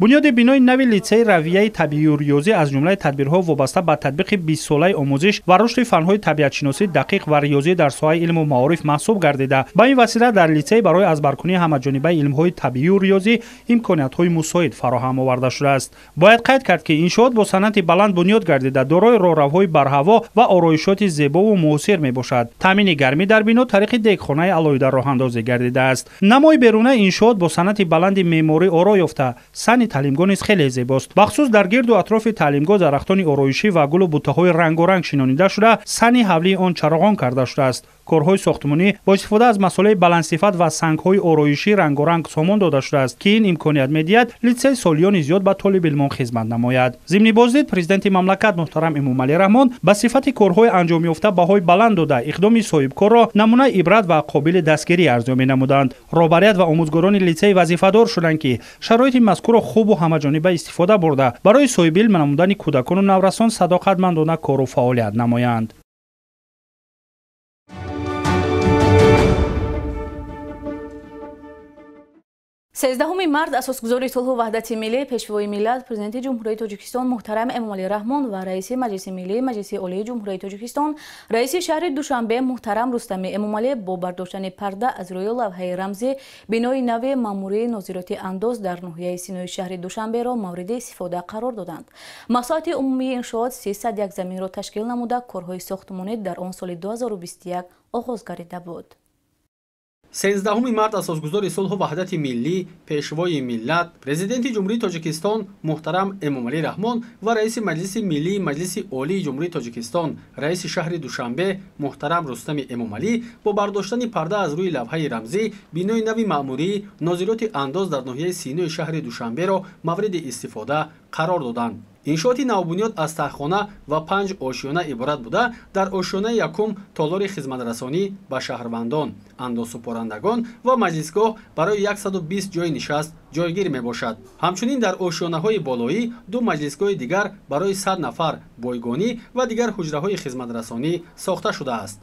Бунёди бинои нави литсеи равияи табиию риёзӣ аз ҷумлаи тадбирҳо вобаста ба татбиқи 20-солаи омӯзиш ва рушди фанҳои табиатшиносӣ дақиқ ва риёзӣ дар соҳаи илму маориф маҳсуб гардида, ба ин васила дар литсей барои азбаркунии ҳамаҷонибаи илмҳои табиию риёзӣ имкониятҳои мусоид фароҳам оварда шудааст. Бояд қайд кард, ки иншоот бо санъати баланд бунёд гардида, дорои роҳравҳои барҳаво ва ороишоти зебову муосир мебошад. Таъмини гармӣ дар бино тариқи дегхонаи алоҳида роҳандозӣ гардидааст. Намои берунаи иншоот бо санъати баланди меъморӣ оро ёфта, таълимгоҳ низ хеле зебост. Бахусус дар гирду атрофи таълимгоҳ дарахтони ороишӣ ва гулу буттаҳои рангоранг шинонида шуда, сани ҳавлии он чароғон карда шудааст. Корҳои сохтмонӣ бо истифода аз масолеҳи баландсифат ва сангҳои ороишӣ рангоранг сомон дода шудааст, ки ин имконият медиҳад литсей солиёни зиёд ба толибилмон хизмат намояд. Зимни боздид президенти мамлакат муҳтарам Эмомалӣ Раҳмон ба сифати корҳои анҷомёфта баҳои баланд дода, иқдоми соҳибкорро намунаи ибрат ва қобили дастгирӣ арзёбӣ намуданд. Роҳбарият ва омӯзгорони литсей вазифадор шуданд, ки шароити мазкурро хубу ҳамаҷониба истифода бурда, барои соҳибилм намудани кӯдакону наврасон садоқатмандона кору фаъолият намоянд. 13 март асосгузори сулҳу ваҳдати миллӣ, Пешвои миллат, Президенти Ҷумҳурии Тоҷикистон муҳтарам Эмомалӣ Раҳмон ва раиси Маҷлиси Миллӣ Маҷлиси Олии Ҷумҳурии Тоҷикистон, раиси шаҳри Душанбе муҳтарам Рустами Эмомалӣ бо бардоштани парда аз рӯи лавҳаи рамзӣ бинои нави маъмурии нозироти андоз дар ноҳияи Синои шаҳри Душанберо мавриди истифода қарор доданд. Масоҳати умумии иншоот 301 заминро ташкил намуда, корҳои сохтмонӣ дар он соли 2021 оғоз гардида буд. 13 март асосгузори сулҳу ваҳдати миллӣ, Пешвои миллат, Президенти Ҷумҳурии Тоҷикистон муҳтарам Эмомалӣ Раҳмон ва раиси Маҷлиси Миллии Маҷлиси Олии Ҷумҳурии Тоҷикистон, раиси шаҳри Душанбе муҳтарам Рустами Эмомалӣ бо бардоштани парда аз рӯи лавҳаи рамзӣ бинои нави маъмурии нозироти андоз дар ноҳияи Синои шаҳри Душанберо мавриди истифода қарор доданд. Иншооти навбунёд аз таҳхона ва 5 ошёна иборат буда, дар ошёнаи якум толори хизматрасонӣ ба шаҳрвандон, андозсупорандагон ва маҷлисгоҳ барои 120 ҷойи нишаст ҷойгир мебошад. Ҳамчунин дар ошёнаҳои болоӣ ду маҷлисгоҳи дигар барои 100 нафар бойгонӣ ва дигар ҳуҷраҳои хизматрасонӣ сохта шудааст.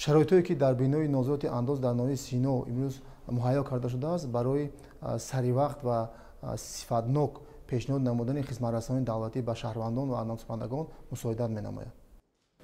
Шароитое ки дар бинои нозироти андоз дар ноҳияи Сино имрӯз муҳайё карда шудааст, барои саривақт ва сифатнок пешниҳод намудани хизматрасонии давлатӣ ба шаҳрвандон ва андозсупорандагон мусоидат менамояд.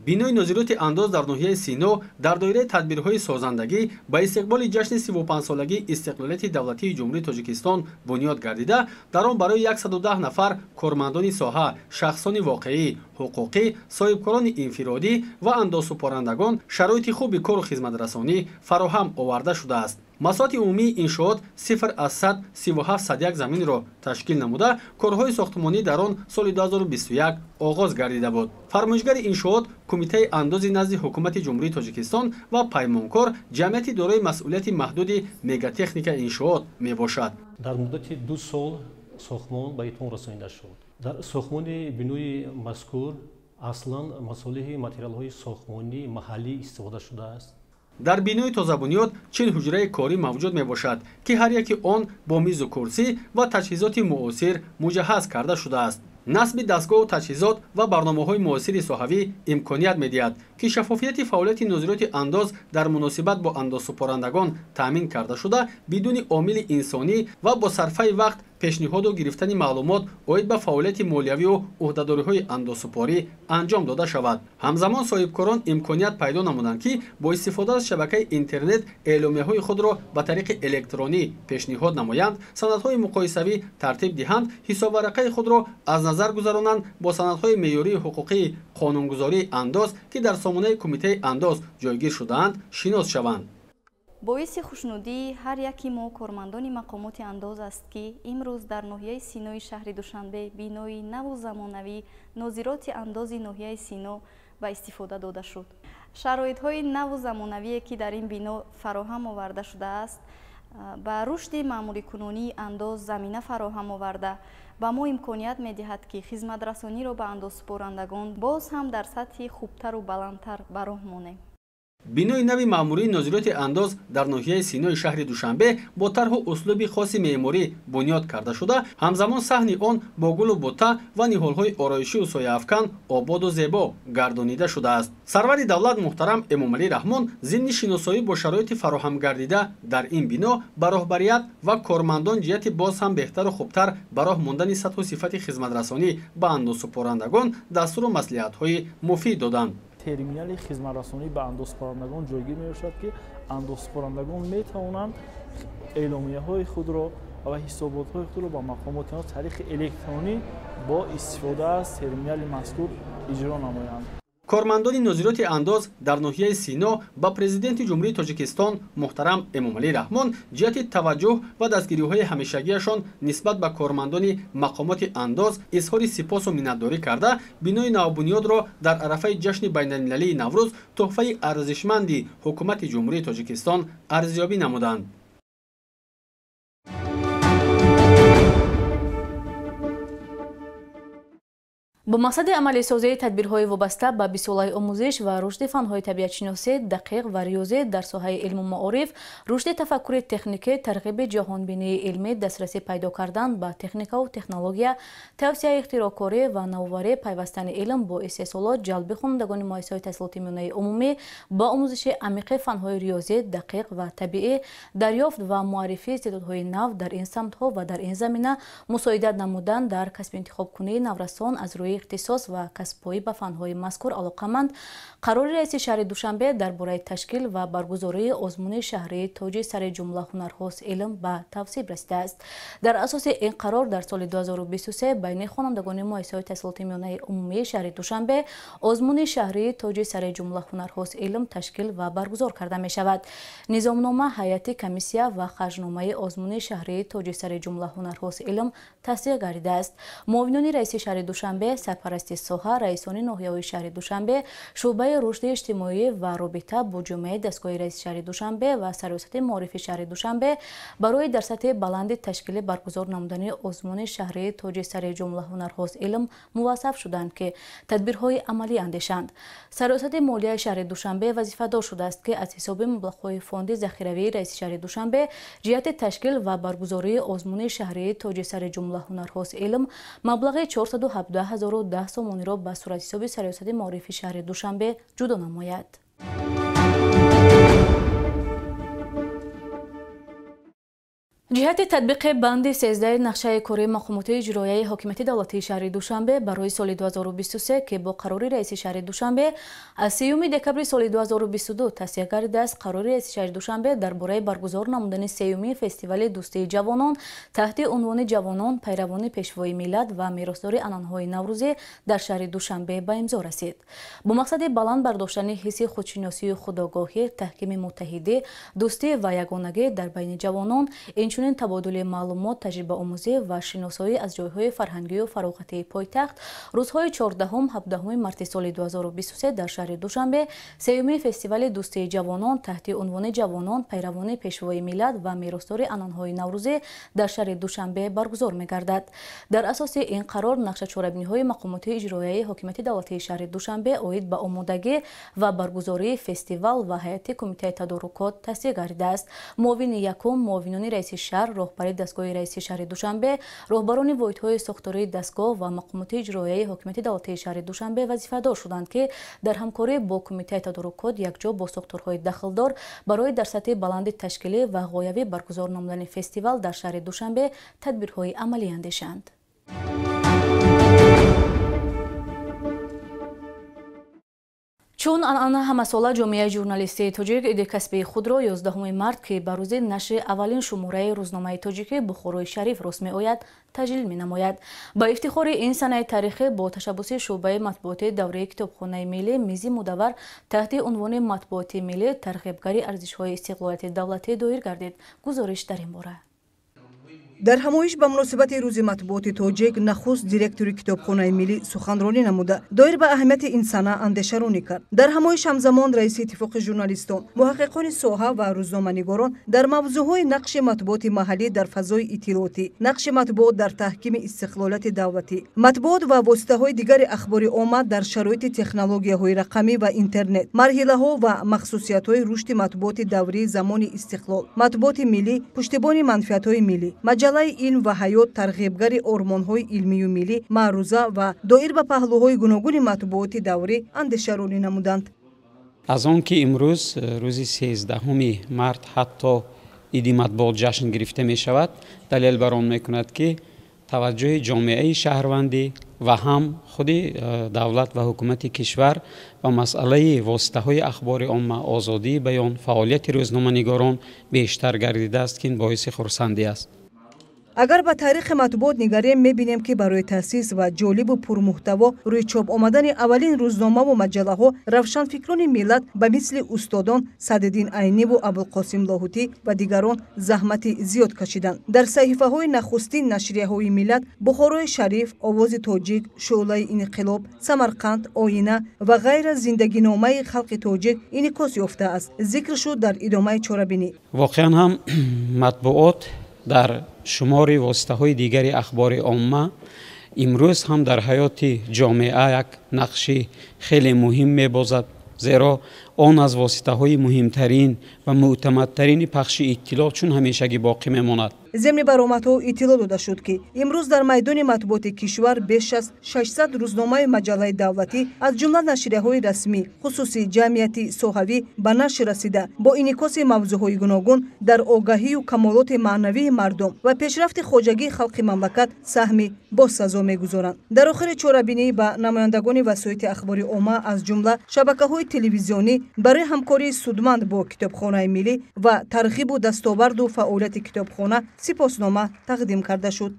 Бинои нозироти андоз дар ноҳияи Сино дар доираи тадбирҳои созандагӣ ба истиқболи ҷашни 35-солагии истиқлолияти давлатии Ҷумҳурии Тоҷикистон бунёд гардида, дар он барои 110 нафар кормандони соҳа, шахсони воқеӣ, ҳуқуқӣ, соҳибкорони инфиродӣ ва андозсупорандагон шароити хуби кору хизматрасонӣ фароҳам оварда шудааст. Масоҳати умумии иншоот 0,37 заминро ташкил намуда, корҳои сохтмонӣ дар он соли 2021 оғоз гардида буд. Фармоишгари иншоот Кумитаи андози назди Ҳукумати Ҷумҳурии Тоҷикистон ва паймонкор ҷамъияти дорои масъулияти маҳдуди Мегатехника иншоот мебошад. Дар муддати 2 сол сохтмон ба итмом расонида шуд. Дар сохтмони бинои мазкур аслан масолеҳи материалҳои сохтмонии маҳаллӣ истифода шудааст. Дар бинои тозабунёд 40 ҳуҷраи корӣ мавҷуд мебошад, ки ҳар яки он бо мизу курсӣ ва таҷҳизоти муосир муҷаҳҳаз карда шудааст. Насби дастгоҳу таҷҳизот ва барномаҳои муосири соҳавӣ имконият медиҳад, ки шаффофияти фаъолияти нозироти андоз дар муносибат бо андозсупорандагон таъмин карда шуда, бидуни омили инсонӣ ва бо сарфаи вақт пешниҳоду гирифтани маълумот оид ба фаъолияти молиявию ӯҳдадориҳои андозсупорӣ анҷом дода шавад. Ҳамзамон соҳибкорон имконият пайдо намуданд, ки бо истифода аз шабакаи интернет эъломияҳои худро ба тариқи электронӣ пешниҳод намоянд, санадҳои муқоисавӣ тартиб диҳанд, ҳисобварақаи худро аз назар гузаронанд, бо санадҳои меъёрии ҳуқуқии қонунгузории андоз, ки дар сомонаи Кумитаи андоз ҷойгир шудаанд, шинос шаванд. Боиси хушнудии ҳар яки мо кормандони мақомоти андоз аст, ки имрӯз дар ноҳияи Синои шаҳри Душанбе бинои наву замонавӣ нозироти андози ноҳияи Сино ба истифода дода шуд. Шароитҳои наву замонавие, ки дар ин бино фароҳам оварда шудааст, ба рушди маъмурикунонии андоз замина фароҳам оварда, ба мо имконият медиҳад, ки хизматрасониро ба андозсупорандагон боз ҳам дар сатҳи хубтару баландтар ба роҳ монем. Бинои нави маъмурии нозироти андоз дар ноҳияи Синои шаҳри Душанбе бо тарҳу услуби хоси меъморӣ бунёд карда шуда, ҳамзамон саҳни он бо гулу бутта ва ниҳолҳои ороишию сояафкан ободу зебо гардонида шудааст. Сарвари давлат муҳтарам Эмомалӣ Раҳмон зимни шиносоӣ бо шароити фароҳамгардида дар ин бино ба роҳбарият ва кормандон ҷиҳати боз ҳам беҳтару хубтар ба роҳ мондани сатҳу сифати хизматрасонӣ ба андозсупорандагон дастуру маслиҳатҳои муфид доданд. Терминали хизматрасонӣ ба андозсупорандагон ҷойгир мебошад, ки андозсупорандагон метавонанд эъломияҳои худро ва ҳисоботҳои худро ба мақомоти андоз тариқи электронӣ бо истифода аз терминали мазкур иҷро намоянд. Кормандони нозироти андоз дар ноҳияи Сино ба Президенти Ҷумҳурии Тоҷикистон муҳтарам Эмомалӣ Раҳмон ҷиҳати таваҷҷӯҳ ва дастгириҳои ҳамешагиашон нисбат ба кормандони мақомоти андоз изҳори сипосу миннатдорӣ карда, бинои навбунёдро дар арафаи ҷашни байналмилалии Наврӯз тӯҳфаи арзишманди Ҳукумати Ҷумҳурии Тоҷикистон арзёбӣ намуданд. Бо мақсади амалисозии тадбирҳои вобаста ба бисолаи омӯзиш ва рушди фанҳои табиатшиносӣ, дақиқ ва риёзӣ дар соҳаи илму маориф, рушди тафаккури техникӣ, тарғиби ҷаҳонбинии илмӣ, дастрасӣ пайдо кардан ба техникаву технология, тавсияи ихтироъкорӣ ва навоварӣ, пайвастани илм бо истеҳсолот, ҷалби хонандагони муассисаҳои таҳсилоти миёнаи умумӣ ба омӯзиши амиқи фанҳои риёзӣ, дақиқ ва табиӣ, дарёфт ва муаррифии истеъдодҳои нав дар ин самтҳо ва дар ин замина мусоидат намудан дар касби интихобкунии наврасон аз рӯи ихтисос ва касбҳои ба фанҳои мазкур алоқаманд, қарори раиси шаҳри Душанбе дар бораи ташкил ва баргузории озмуни шаҳрии тоҷи сари ҷумла ҳунарҳост илм ба тавсиб расидааст. Дар асоси ин қарор дар соли 2023 байни хонандагони муассисаҳои таҳсилоти миёнаи умумии шаҳри Душанбе озмуни шаҳрии тоҷи сари ҷумла ҳунарҳост илм ташкил ва баргузор карда мешавад. Низомнома, ҳайати комиссия ва харҷномаи озмуни шаҳрии тоҷи сари ҷумла ҳунарҳост илм тасдиқ гардидааст. Муовинони раиси шаҳри Душанбе, сарпарасти соҳа, раисони ноҳияҳои шаҳри Душанбе, шӯъбаи рушди иҷтимоӣ ва робита бо ҷомеаи дастгоҳи раиси шаҳри Душанбе ва сарёсати маорифи шаҳри Душанбе барои дар сатҳи баланди ташкили баргузор намудани озмуни шаҳрии тоҷи сари ҷумла ҳунарҳост илм муваззаф шуданд, ки тадбирҳои амалӣ андешанд. Сарёсати молияи шаҳри Душанбе вазифадор шудааст, ки аз ҳисоби маблағҳои фонди захиравии раиси шаҳри Душанбе ҷиҳати ташкил ва баргузории озмуни шаҳрии тоҷи сари ҷумла ҳунарҳост илм маблағи 417 010 сомониро ба суратҳисоби сарёсати маорифи шаҳри Душанбе ҷудо намояд. Ҷиҳати татбиқи банди 13 нақшаи кории мақомоти иҷроияи ҳокимияти давлатии шаҳри Душанбе барои соли 2023, ки бо қарори раиси шаҳри Душанбе аз 3 декабри соли 2022 тасдиқ гардидааст, қарори раиси шаҳри Душанбе дар бораи баргузор намудани сеюмин фестивали дӯстии ҷавонон таҳти унвони «Ҷавонон, пайравони пешвои миллат ва меросдори анъанаҳои наврӯзӣ» дар шаҳри Душанбе ба имзо расид. Бо мақсади баланд бардоштани ҳисси худшиносию худогоҳӣ, таҳкими муттаҳидӣ, дӯстӣ ва ягонагӣ дар байни ҷавонон, инчунин табодули маълумот, таҷрибаомӯзӣ ва шиносоӣ аз ҷойҳои фарҳангию фароғатии пойтахт, рӯзҳои 14-17 марти соли 2023 дар шаҳри Душанбе сеюмин фестивали дӯстии ҷавонон таҳти унвони «Ҷавонон, пайравони пешвои миллат ва меросдори анъанаҳои наврӯзӣ» дар шаҳри Душанбе баргузор мегардад. Дар асоси ин қарор нақшачорабиниҳои мақомоти иҷроияи ҳокимияти давлатии шаҳри Душанбе оид ба омодагӣ ва баргузории фестивал ва ҳайати кумитаи тадорукот тасдиқ гардидааст. Муовини якум, муовинони раиси шаҳр, роҳбари дастгоҳи раиси шаҳри Душанбе, роҳбарони воҳидҳои сохтории дастгоҳ ва мақомоти иҷроияи ҳокимияти давлатии шаҳри Душанбе вазифадор шуданд, ки дар ҳамкорӣ бо кумитаи тадорукот якҷо бо сохторҳои дахлдор барои дар сатҳи баланди ташкилӣ ва ғоявӣ баргузор намудани фестивал дар шаҳри Душанбе тадбирҳои амалӣ андешанд. Чун анъана ҳамасола ҷомеаи журналистии тоҷик иди касбии худро 11 март, ки ба рӯзи нашри аввалин шумораи рӯзномаи тоҷикӣ Бухорои Шариф рост меояд, таҷлил менамояд. Ба ифтихори ин санаи таърихӣ бо ташаббуси шӯъбаи матбуоти давраи китобхонаи миллӣ мизи мудаввар таҳти унвони «Матбуоти миллӣ тарғибгари арзишҳои истиқлолияти давлатӣ» доир гардид. Гузориш дар ин бора. Дар ҳамоиш ба муносибати рӯзи матбуоти тоҷик нахуст директори китобхонаи миллӣ суханронӣ намуда, доир ба аҳамияти ин сана андешаронӣ кард. Дар ҳамоиш ҳамзамон раиси иттифоқи журналистон, муҳаққиқони соҳа ва рӯзноманигорон дар мавзӯъҳои нақши матбуоти маҳаллӣ дар фазои иттилоотӣ, нақши матбуот дар таҳкими истиқлолияти давлатӣ, матбуот ва воситаҳои дигари ахбори омма дар шароити технологияҳои рақамӣ ва интернет, марҳилаҳо ва махсусиятҳои рушди матбуоти даврии замони истиқлол, матбуоти миллӣ, пуштибони манфиатҳои миллӣ, маҷаллаи илм ва ҳаёт, тарғибгари ормонҳои илмию миллӣ, маъруза ва доир ба паҳлӯҳои гуногуни матбуоти даврӣ андешаронӣ намуданд. Аз он ки имрӯз рӯзи 13 март ҳатто иди матбуот ҷашн гирифта мешавад, далел бар он мекунад, ки таваҷҷӯҳи ҷомеаи шаҳрвандӣ ва ҳам худи давлат ва ҳукумати кишвар ба масъалаи воситаҳои ахбори омма, озодии баён, фаъолияти рӯзноманигорон бештар гардидааст, ки ин боиси хурсандӣ аст. Агар ба таърихи матбуот нигарем, мебинем, ки барои таъсис ва ҷолибу пурмуҳтаво рӯи чоп омадани аввалин рӯзномаву маҷаллаҳо равшанфикрони миллат ба мисли устодон Садриддин Айниву Абулқосим Лоҳутӣ ва дигарон заҳмати зиёд кашиданд. Дар саҳифаҳои нахустин нашрияҳои миллат Бухорои Шариф, Овози Тоҷик, Шӯълаи инқилоб, Самарқанд, Оина ва ғайра зиндагиномаи халқи тоҷик инъикос ёфтааст, зикр шуд дар идомаи чорабинӣ. Воқеан ҳам матбуот дар шумори воситаҳои дигари ахбори омма имрӯз ҳам дар ҳаёти ҷомеа як нақши хеле муҳим мебозад, зеро он аз воситаҳои муҳимтарин ва мӯътамадтарини пахши иттилоъ чун ҳамешагӣ боқӣ мемонад. Зимни баромадҳо иттилоъ дода шуд, ки имрӯз дар майдони матбуоти кишвар беш аз 600 рӯзномаи маҷаллаи давлатӣ, аз ҷумла нашрияҳои расмӣ, хусусӣ, ҷамъиятӣ, соҳавӣ ба нашр расида, бо инъикоси мавзӯъҳои гуногун дар огаҳию камолоти маънавии мардум ва пешрафти хоҷагии халқи мамлакат саҳми босазо мегузоранд. Дар охири чорабинӣ ба намояндагони васоити ахбори омма, аз ҷумла шабакаҳои телевизионӣ, барои ҳамкории судманд бо Китобхонаи миллӣ ва тарғибу дастоварду фаъолияти китобхона сипоснома тақдим карда шуд.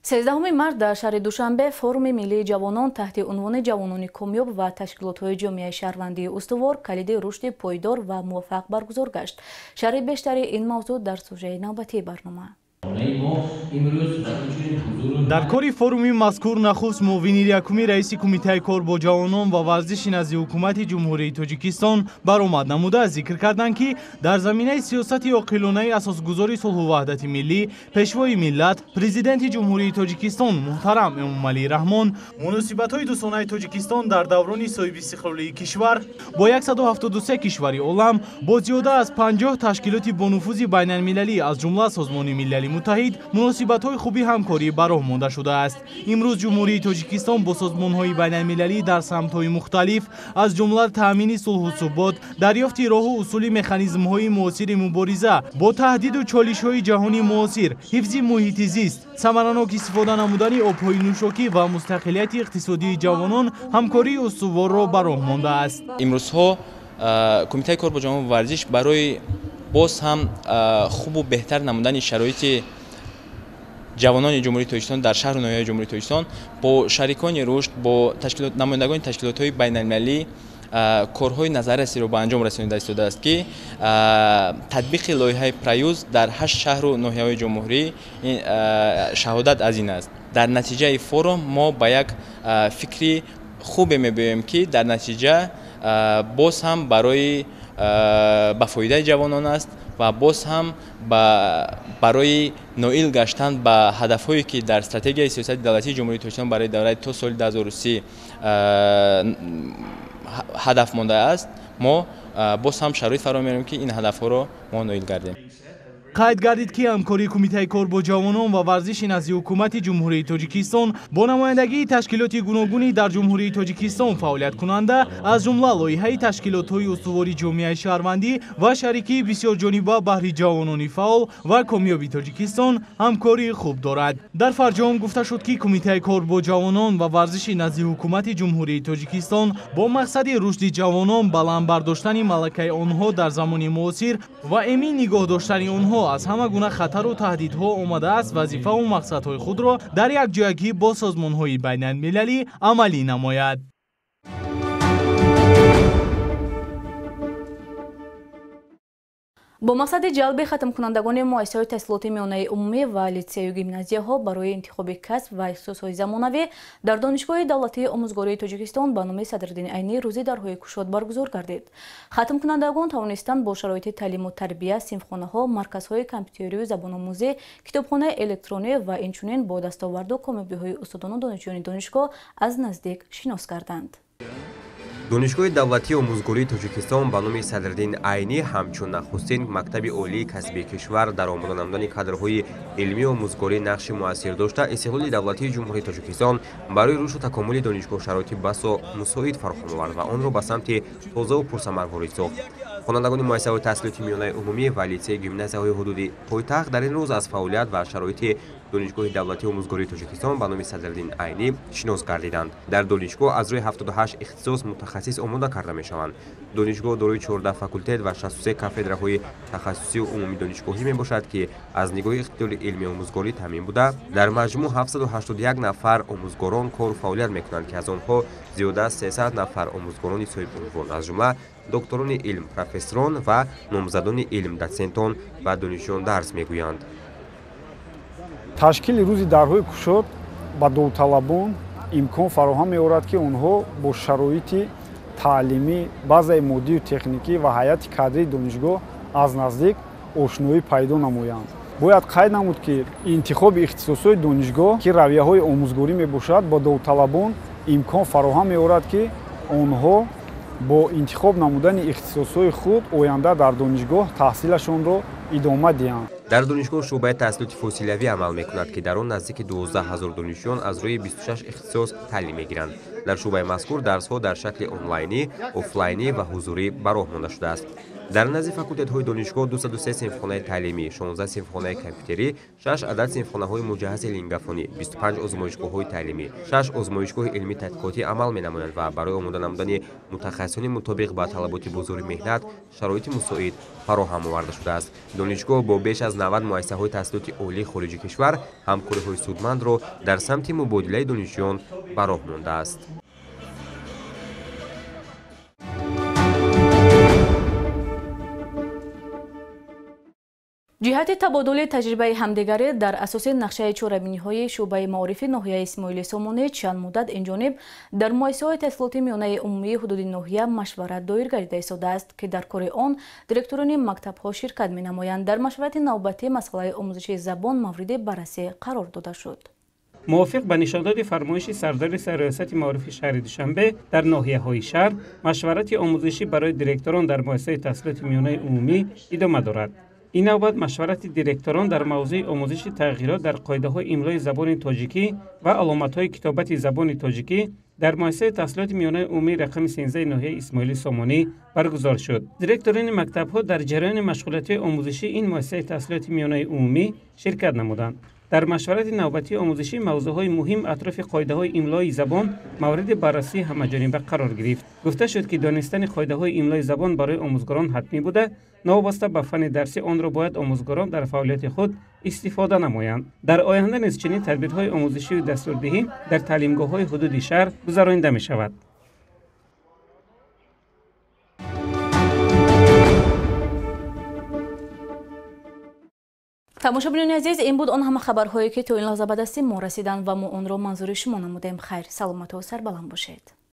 13 март дар шаҳри Душанбе форуми миллии ҷавонон таҳти унвони ҷавонони комёб ва ташкилотҳои ҷомеаи шаҳрвандии устувор калиди рушди пойдор ва муваффақ баргузор гашт. Шарҳи бештари ин мавзӯъ дар сужаи навбатии барнома. Дар кори форуми мазкур нахуст муовини якуми раиси Кумитаи кор бо ҷавонон ва варзиши назди Ҳукумати Ҷумҳурии Тоҷикистон баромад намуда зикр карданд, ки дар заминаи сиёсати оқилонаи асосгузори сулҳу ваҳдати миллӣ, Пешвои миллат, Президенти Ҷумҳурии Тоҷикистон муҳтарам Эмомалӣ Раҳмон, муносибатҳои дӯстонаи Тоҷикистон дар даврони соҳибистиқлолии кишвар бо 173 кишвари олам, бо зиёда аз 50 ташкилоти бонуфузи байналмилалӣ, аз ҷумла Созмони Милали Муттаҳид, муносибатҳои хуби ҳамкорӣ ба роҳ монда шудааст. Имрӯз Ҷумҳурии Тоҷикистон бо созмонҳои байналмилалӣ дар самтҳои мухталиф, аз ҷумла таъмини сулҳу субот, дарёфти роҳу усули механизмҳои муосири мубориза бо таҳдиду чолишҳои ҷаҳони муосир, ҳифзи муҳити зист, самаранок истифода намудани обҳои нӯшокӣ ва мустақилияти иқтисодии ҷавонон ҳамкории устуворро ба роҳ мондааст. Имрӯзҳо Кумитаи кор бо ҷавонон ва варзиш барои боз ҳам хубу беҳтар намудани шароити ҷавонони Ҷумҳурии Тоҷикистон дар шаҳру ноҳияи Ҷумҳурии Тоҷикистон бо шарикони рушд, бо намояндагони ташкилотҳои байналмилалӣ корҳои назаррасиро ба анҷом расонида истодааст, ки татбиқи лоиҳаи Проюз дар 8 шаҳру ноҳияҳои ҷумҳурӣ шаҳодат аз ин аст. Дар натиҷаи форум мо ба як фикри хубе мебиёем, ки дар натиҷа боз ҳам барои ба фоидаи ҷавонон аст ва боз ҳам барои ноил гаштан ба ҳадафҳое, ки дар стратегияи сиёсати давлатии Ҷумҳурии Тоҷикистон барои давраи то соли 2030 ҳадаф мондааст, мо боз ҳам шароит фаро меорем, ки ин ҳадафҳоро мо ноил гардем. Қайд гардид, ки ҳамкории Кумитаи кор бо ҷавонон ва варзиши назди Ҳукумати Ҷумҳурии Тоҷикистон бо намояндагии ташкилоти гуногунӣ дар Ҷумҳурии Тоҷикистон фаъолияткунанда, аз ҷумла лоиҳаи ташкилотҳои устувори ҷомеаи шаҳрвандӣ ва шарикии бисёрҷониба баҳри ҷавонони фаъол ва комёби Тоҷикистон ҳамкории хуб дорад. Дар фарҷом гуфта шуд, ки Кумитаи кор бо ҷавонон ва варзиши назди Ҳукумати Ҷумҳурии Тоҷикистон бо мақсади рушди ҷавонон, баланд бардоштани малакаи онҳо дар замони муосир ва эмин нигоҳ доштани онҳо аз ҳама гуна хатару таҳдидҳо омадааст вазифаву мақсадҳои худро дар якҷоягӣ бо созмонҳои байналмилалӣ амалӣ намояд. Бо мақсади ҷалби хатмкунандагони муассисаҳои таҳсилоти миёнаи умумӣ ва литсею гимназияҳо барои интихоби касб ва ихтисосҳои замонавӣ дар Донишгоҳи давлатии омӯзгории Тоҷикистон ба номи Садриддин Айнӣ рӯзи дарҳои кушод баргузор гардид. Хатмкунандагон тавонистанд бо шароити таълиму тарбия, синфхонаҳо, марказҳои компютерию забономӯзӣ, китобхонаи электронӣ ва инчунин бо дастоварду комёбиҳои устодону донишҷӯёни донишгоҳ аз наздик шинос гарданд. Донишгоҳи давлатии омӯзгории Тоҷикистон ба номи Садриддин Айнӣ ҳамчун нахустин мактаби олии касбии кишвар дар омода намудани кадрҳои илмию омӯзгорӣ нақши муассир дошта, истиқлоли давлатии Ҷумҳурии Тоҷикистон барои рушду такомули донишгоҳ шароити басо мусоид фароҳам овард ва онро ба самти тозаву пурсамар ворид сохт. Хонандагони муассисаҳои таҳсилоти миёнаи умумӣ ва литсей гимназияҳои ҳудуди пойтахт дар ин рӯз аз фаъолият ва шароити Донишгоҳи давлатии омӯзгории Тоҷикистон ба номи Садриддин Айнӣ шинос гардиданд. Дар донишгоҳ аз рӯи 78 ихтисос мутахассис омода карда мешаванд. Донишгоҳ дорои 14 факултет ва 63 кафедраҳои тахассусию умумидонишгоҳӣ мебошад, ки аз нигоҳи иқтидори илмии омӯзгорӣ таъмин буда, дар маҷмӯъ 781 нафар омӯзгорон кору фаъолият мекунанд, ки аз онҳо зиёда аз 300 нафар омӯзгорони соҳибунвон, аз ҷумла докторони илм, профессорон ва номзадони илм, дотсентон ва донишҷӯён дарс мегӯянд. Ташкили рӯзи дарҳои кушод ба довталабон имкон фароҳам меорад, ки онҳо бо шароити таълимӣ, базаи моддию техникӣ ва ҳайати кадрии донишгоҳ аз наздик ошноӣ пайдо намоянд. Бояд қайд намуд, ки интихоби ихтисосҳои донишгоҳ, ки равияҳои омӯзгорӣ мебошад, ба довталабон имкон фароҳам меорад, ки онҳо бо интихоб намудани ихтисосҳои худ оянда дар донишгоҳ таҳсилашонро идома диҳанд. Дар донишгоҳ шӯъбаи таҳсилоти фосилавӣ амал мекунад, ки дар он наздики 12 ҳазор донишҷӯён аз рӯи 26 ихтисос таълим мегиранд. Дар шӯъбаи мазкур дарсҳо дар шакли онлайнӣ, офлайнӣ ва ҳузурӣ ба роҳ монда шудааст. Дар назди факултетҳои донишгоҳ 203 синфхонаи таълимӣ, 16 синфхонаи компютерӣ, 6 адад синфхонаҳои муҷаҳҳази лингафонӣ, 25 озмоишгоҳҳои таълимӣ, 6 озмоишгоҳи илмии тадқиқотӣ амал менамоянд ва барои омода намудани мутахассисони мутобиқ ба талаботи бозори меҳнат шароити мусоид фароҳам оварда шудааст. Донишгоҳ бо беш аз 90 муассисаҳои таҳсилоти олии хориҷи кишвар ҳамкориҳои судмандро дар самти мубодилаи донишҷӯён ба роҳ мондааст. Ҷиҳати табодули таҷрибаи ҳамдигарӣ дар асоси нақшаи чорабиниҳои шӯъбаи маорифи ноҳияи Исмоили Сомонӣ чанд муддат инҷониб дар муассисаҳои таҳсилоти миёнаи умумии ҳудуди ноҳия машварат доир гардида истодааст, ки дар кори он директорони мактабҳо ширкат менамоянд. Дар машварати навбатӣ масъалаи омӯзиши забон мавриди баррасӣ қарор дода шуд. Мувофиқ ба нишондоди фармоиши сардори раёсати маорифи шаҳри Душанбе дар ноҳияҳои шаҳр машварати омӯзишӣ барои директорон дар муассисаи таҳсилоти миёнаи умумӣ идома дорад. Ин навбат машварати директорон дар мавзӯи омӯзиши тағйирот дар қоидаҳои имлои забони тоҷикӣ ва аломатҳои китобати забони тоҷикӣ дар муассисаи таҳсилоти миёнаи умумии рақами 13 ноҳияи Исмоили Сомонӣ баргузор шуд. Директорони мактабҳо дар ҷараёни машғулиятҳои омӯзишии ин муассисаи таҳсилоти миёнаи умумӣ ширкат намуданд. Дар машварати навбатии омӯзишӣ мавзӯъҳои муҳим атрофи қоидаҳои имлои забон мавриди баррасии ҳамаҷониба қарор гирифт. Гуфта шуд, ки донистани қоидаҳои имлои забон барои омӯзгорон ҳатмӣ буда, новобаста ба фанни дарсӣ онро бояд омӯзгорон дар фаъолияти худ истифода намоянд. Дар оянда низ чунин тадбирҳои омӯзишию дастурдиҳӣ дар таълимгоҳҳои ҳудуди шаҳр гузаронида мешавад. Тамошобинони азиз, ин буд он ҳама хабарҳое, ки то ин лаҳза ба дасти мо расиданд ва мо онро манзури шумо намудем. Хайр, саломату сарбаланд бошед.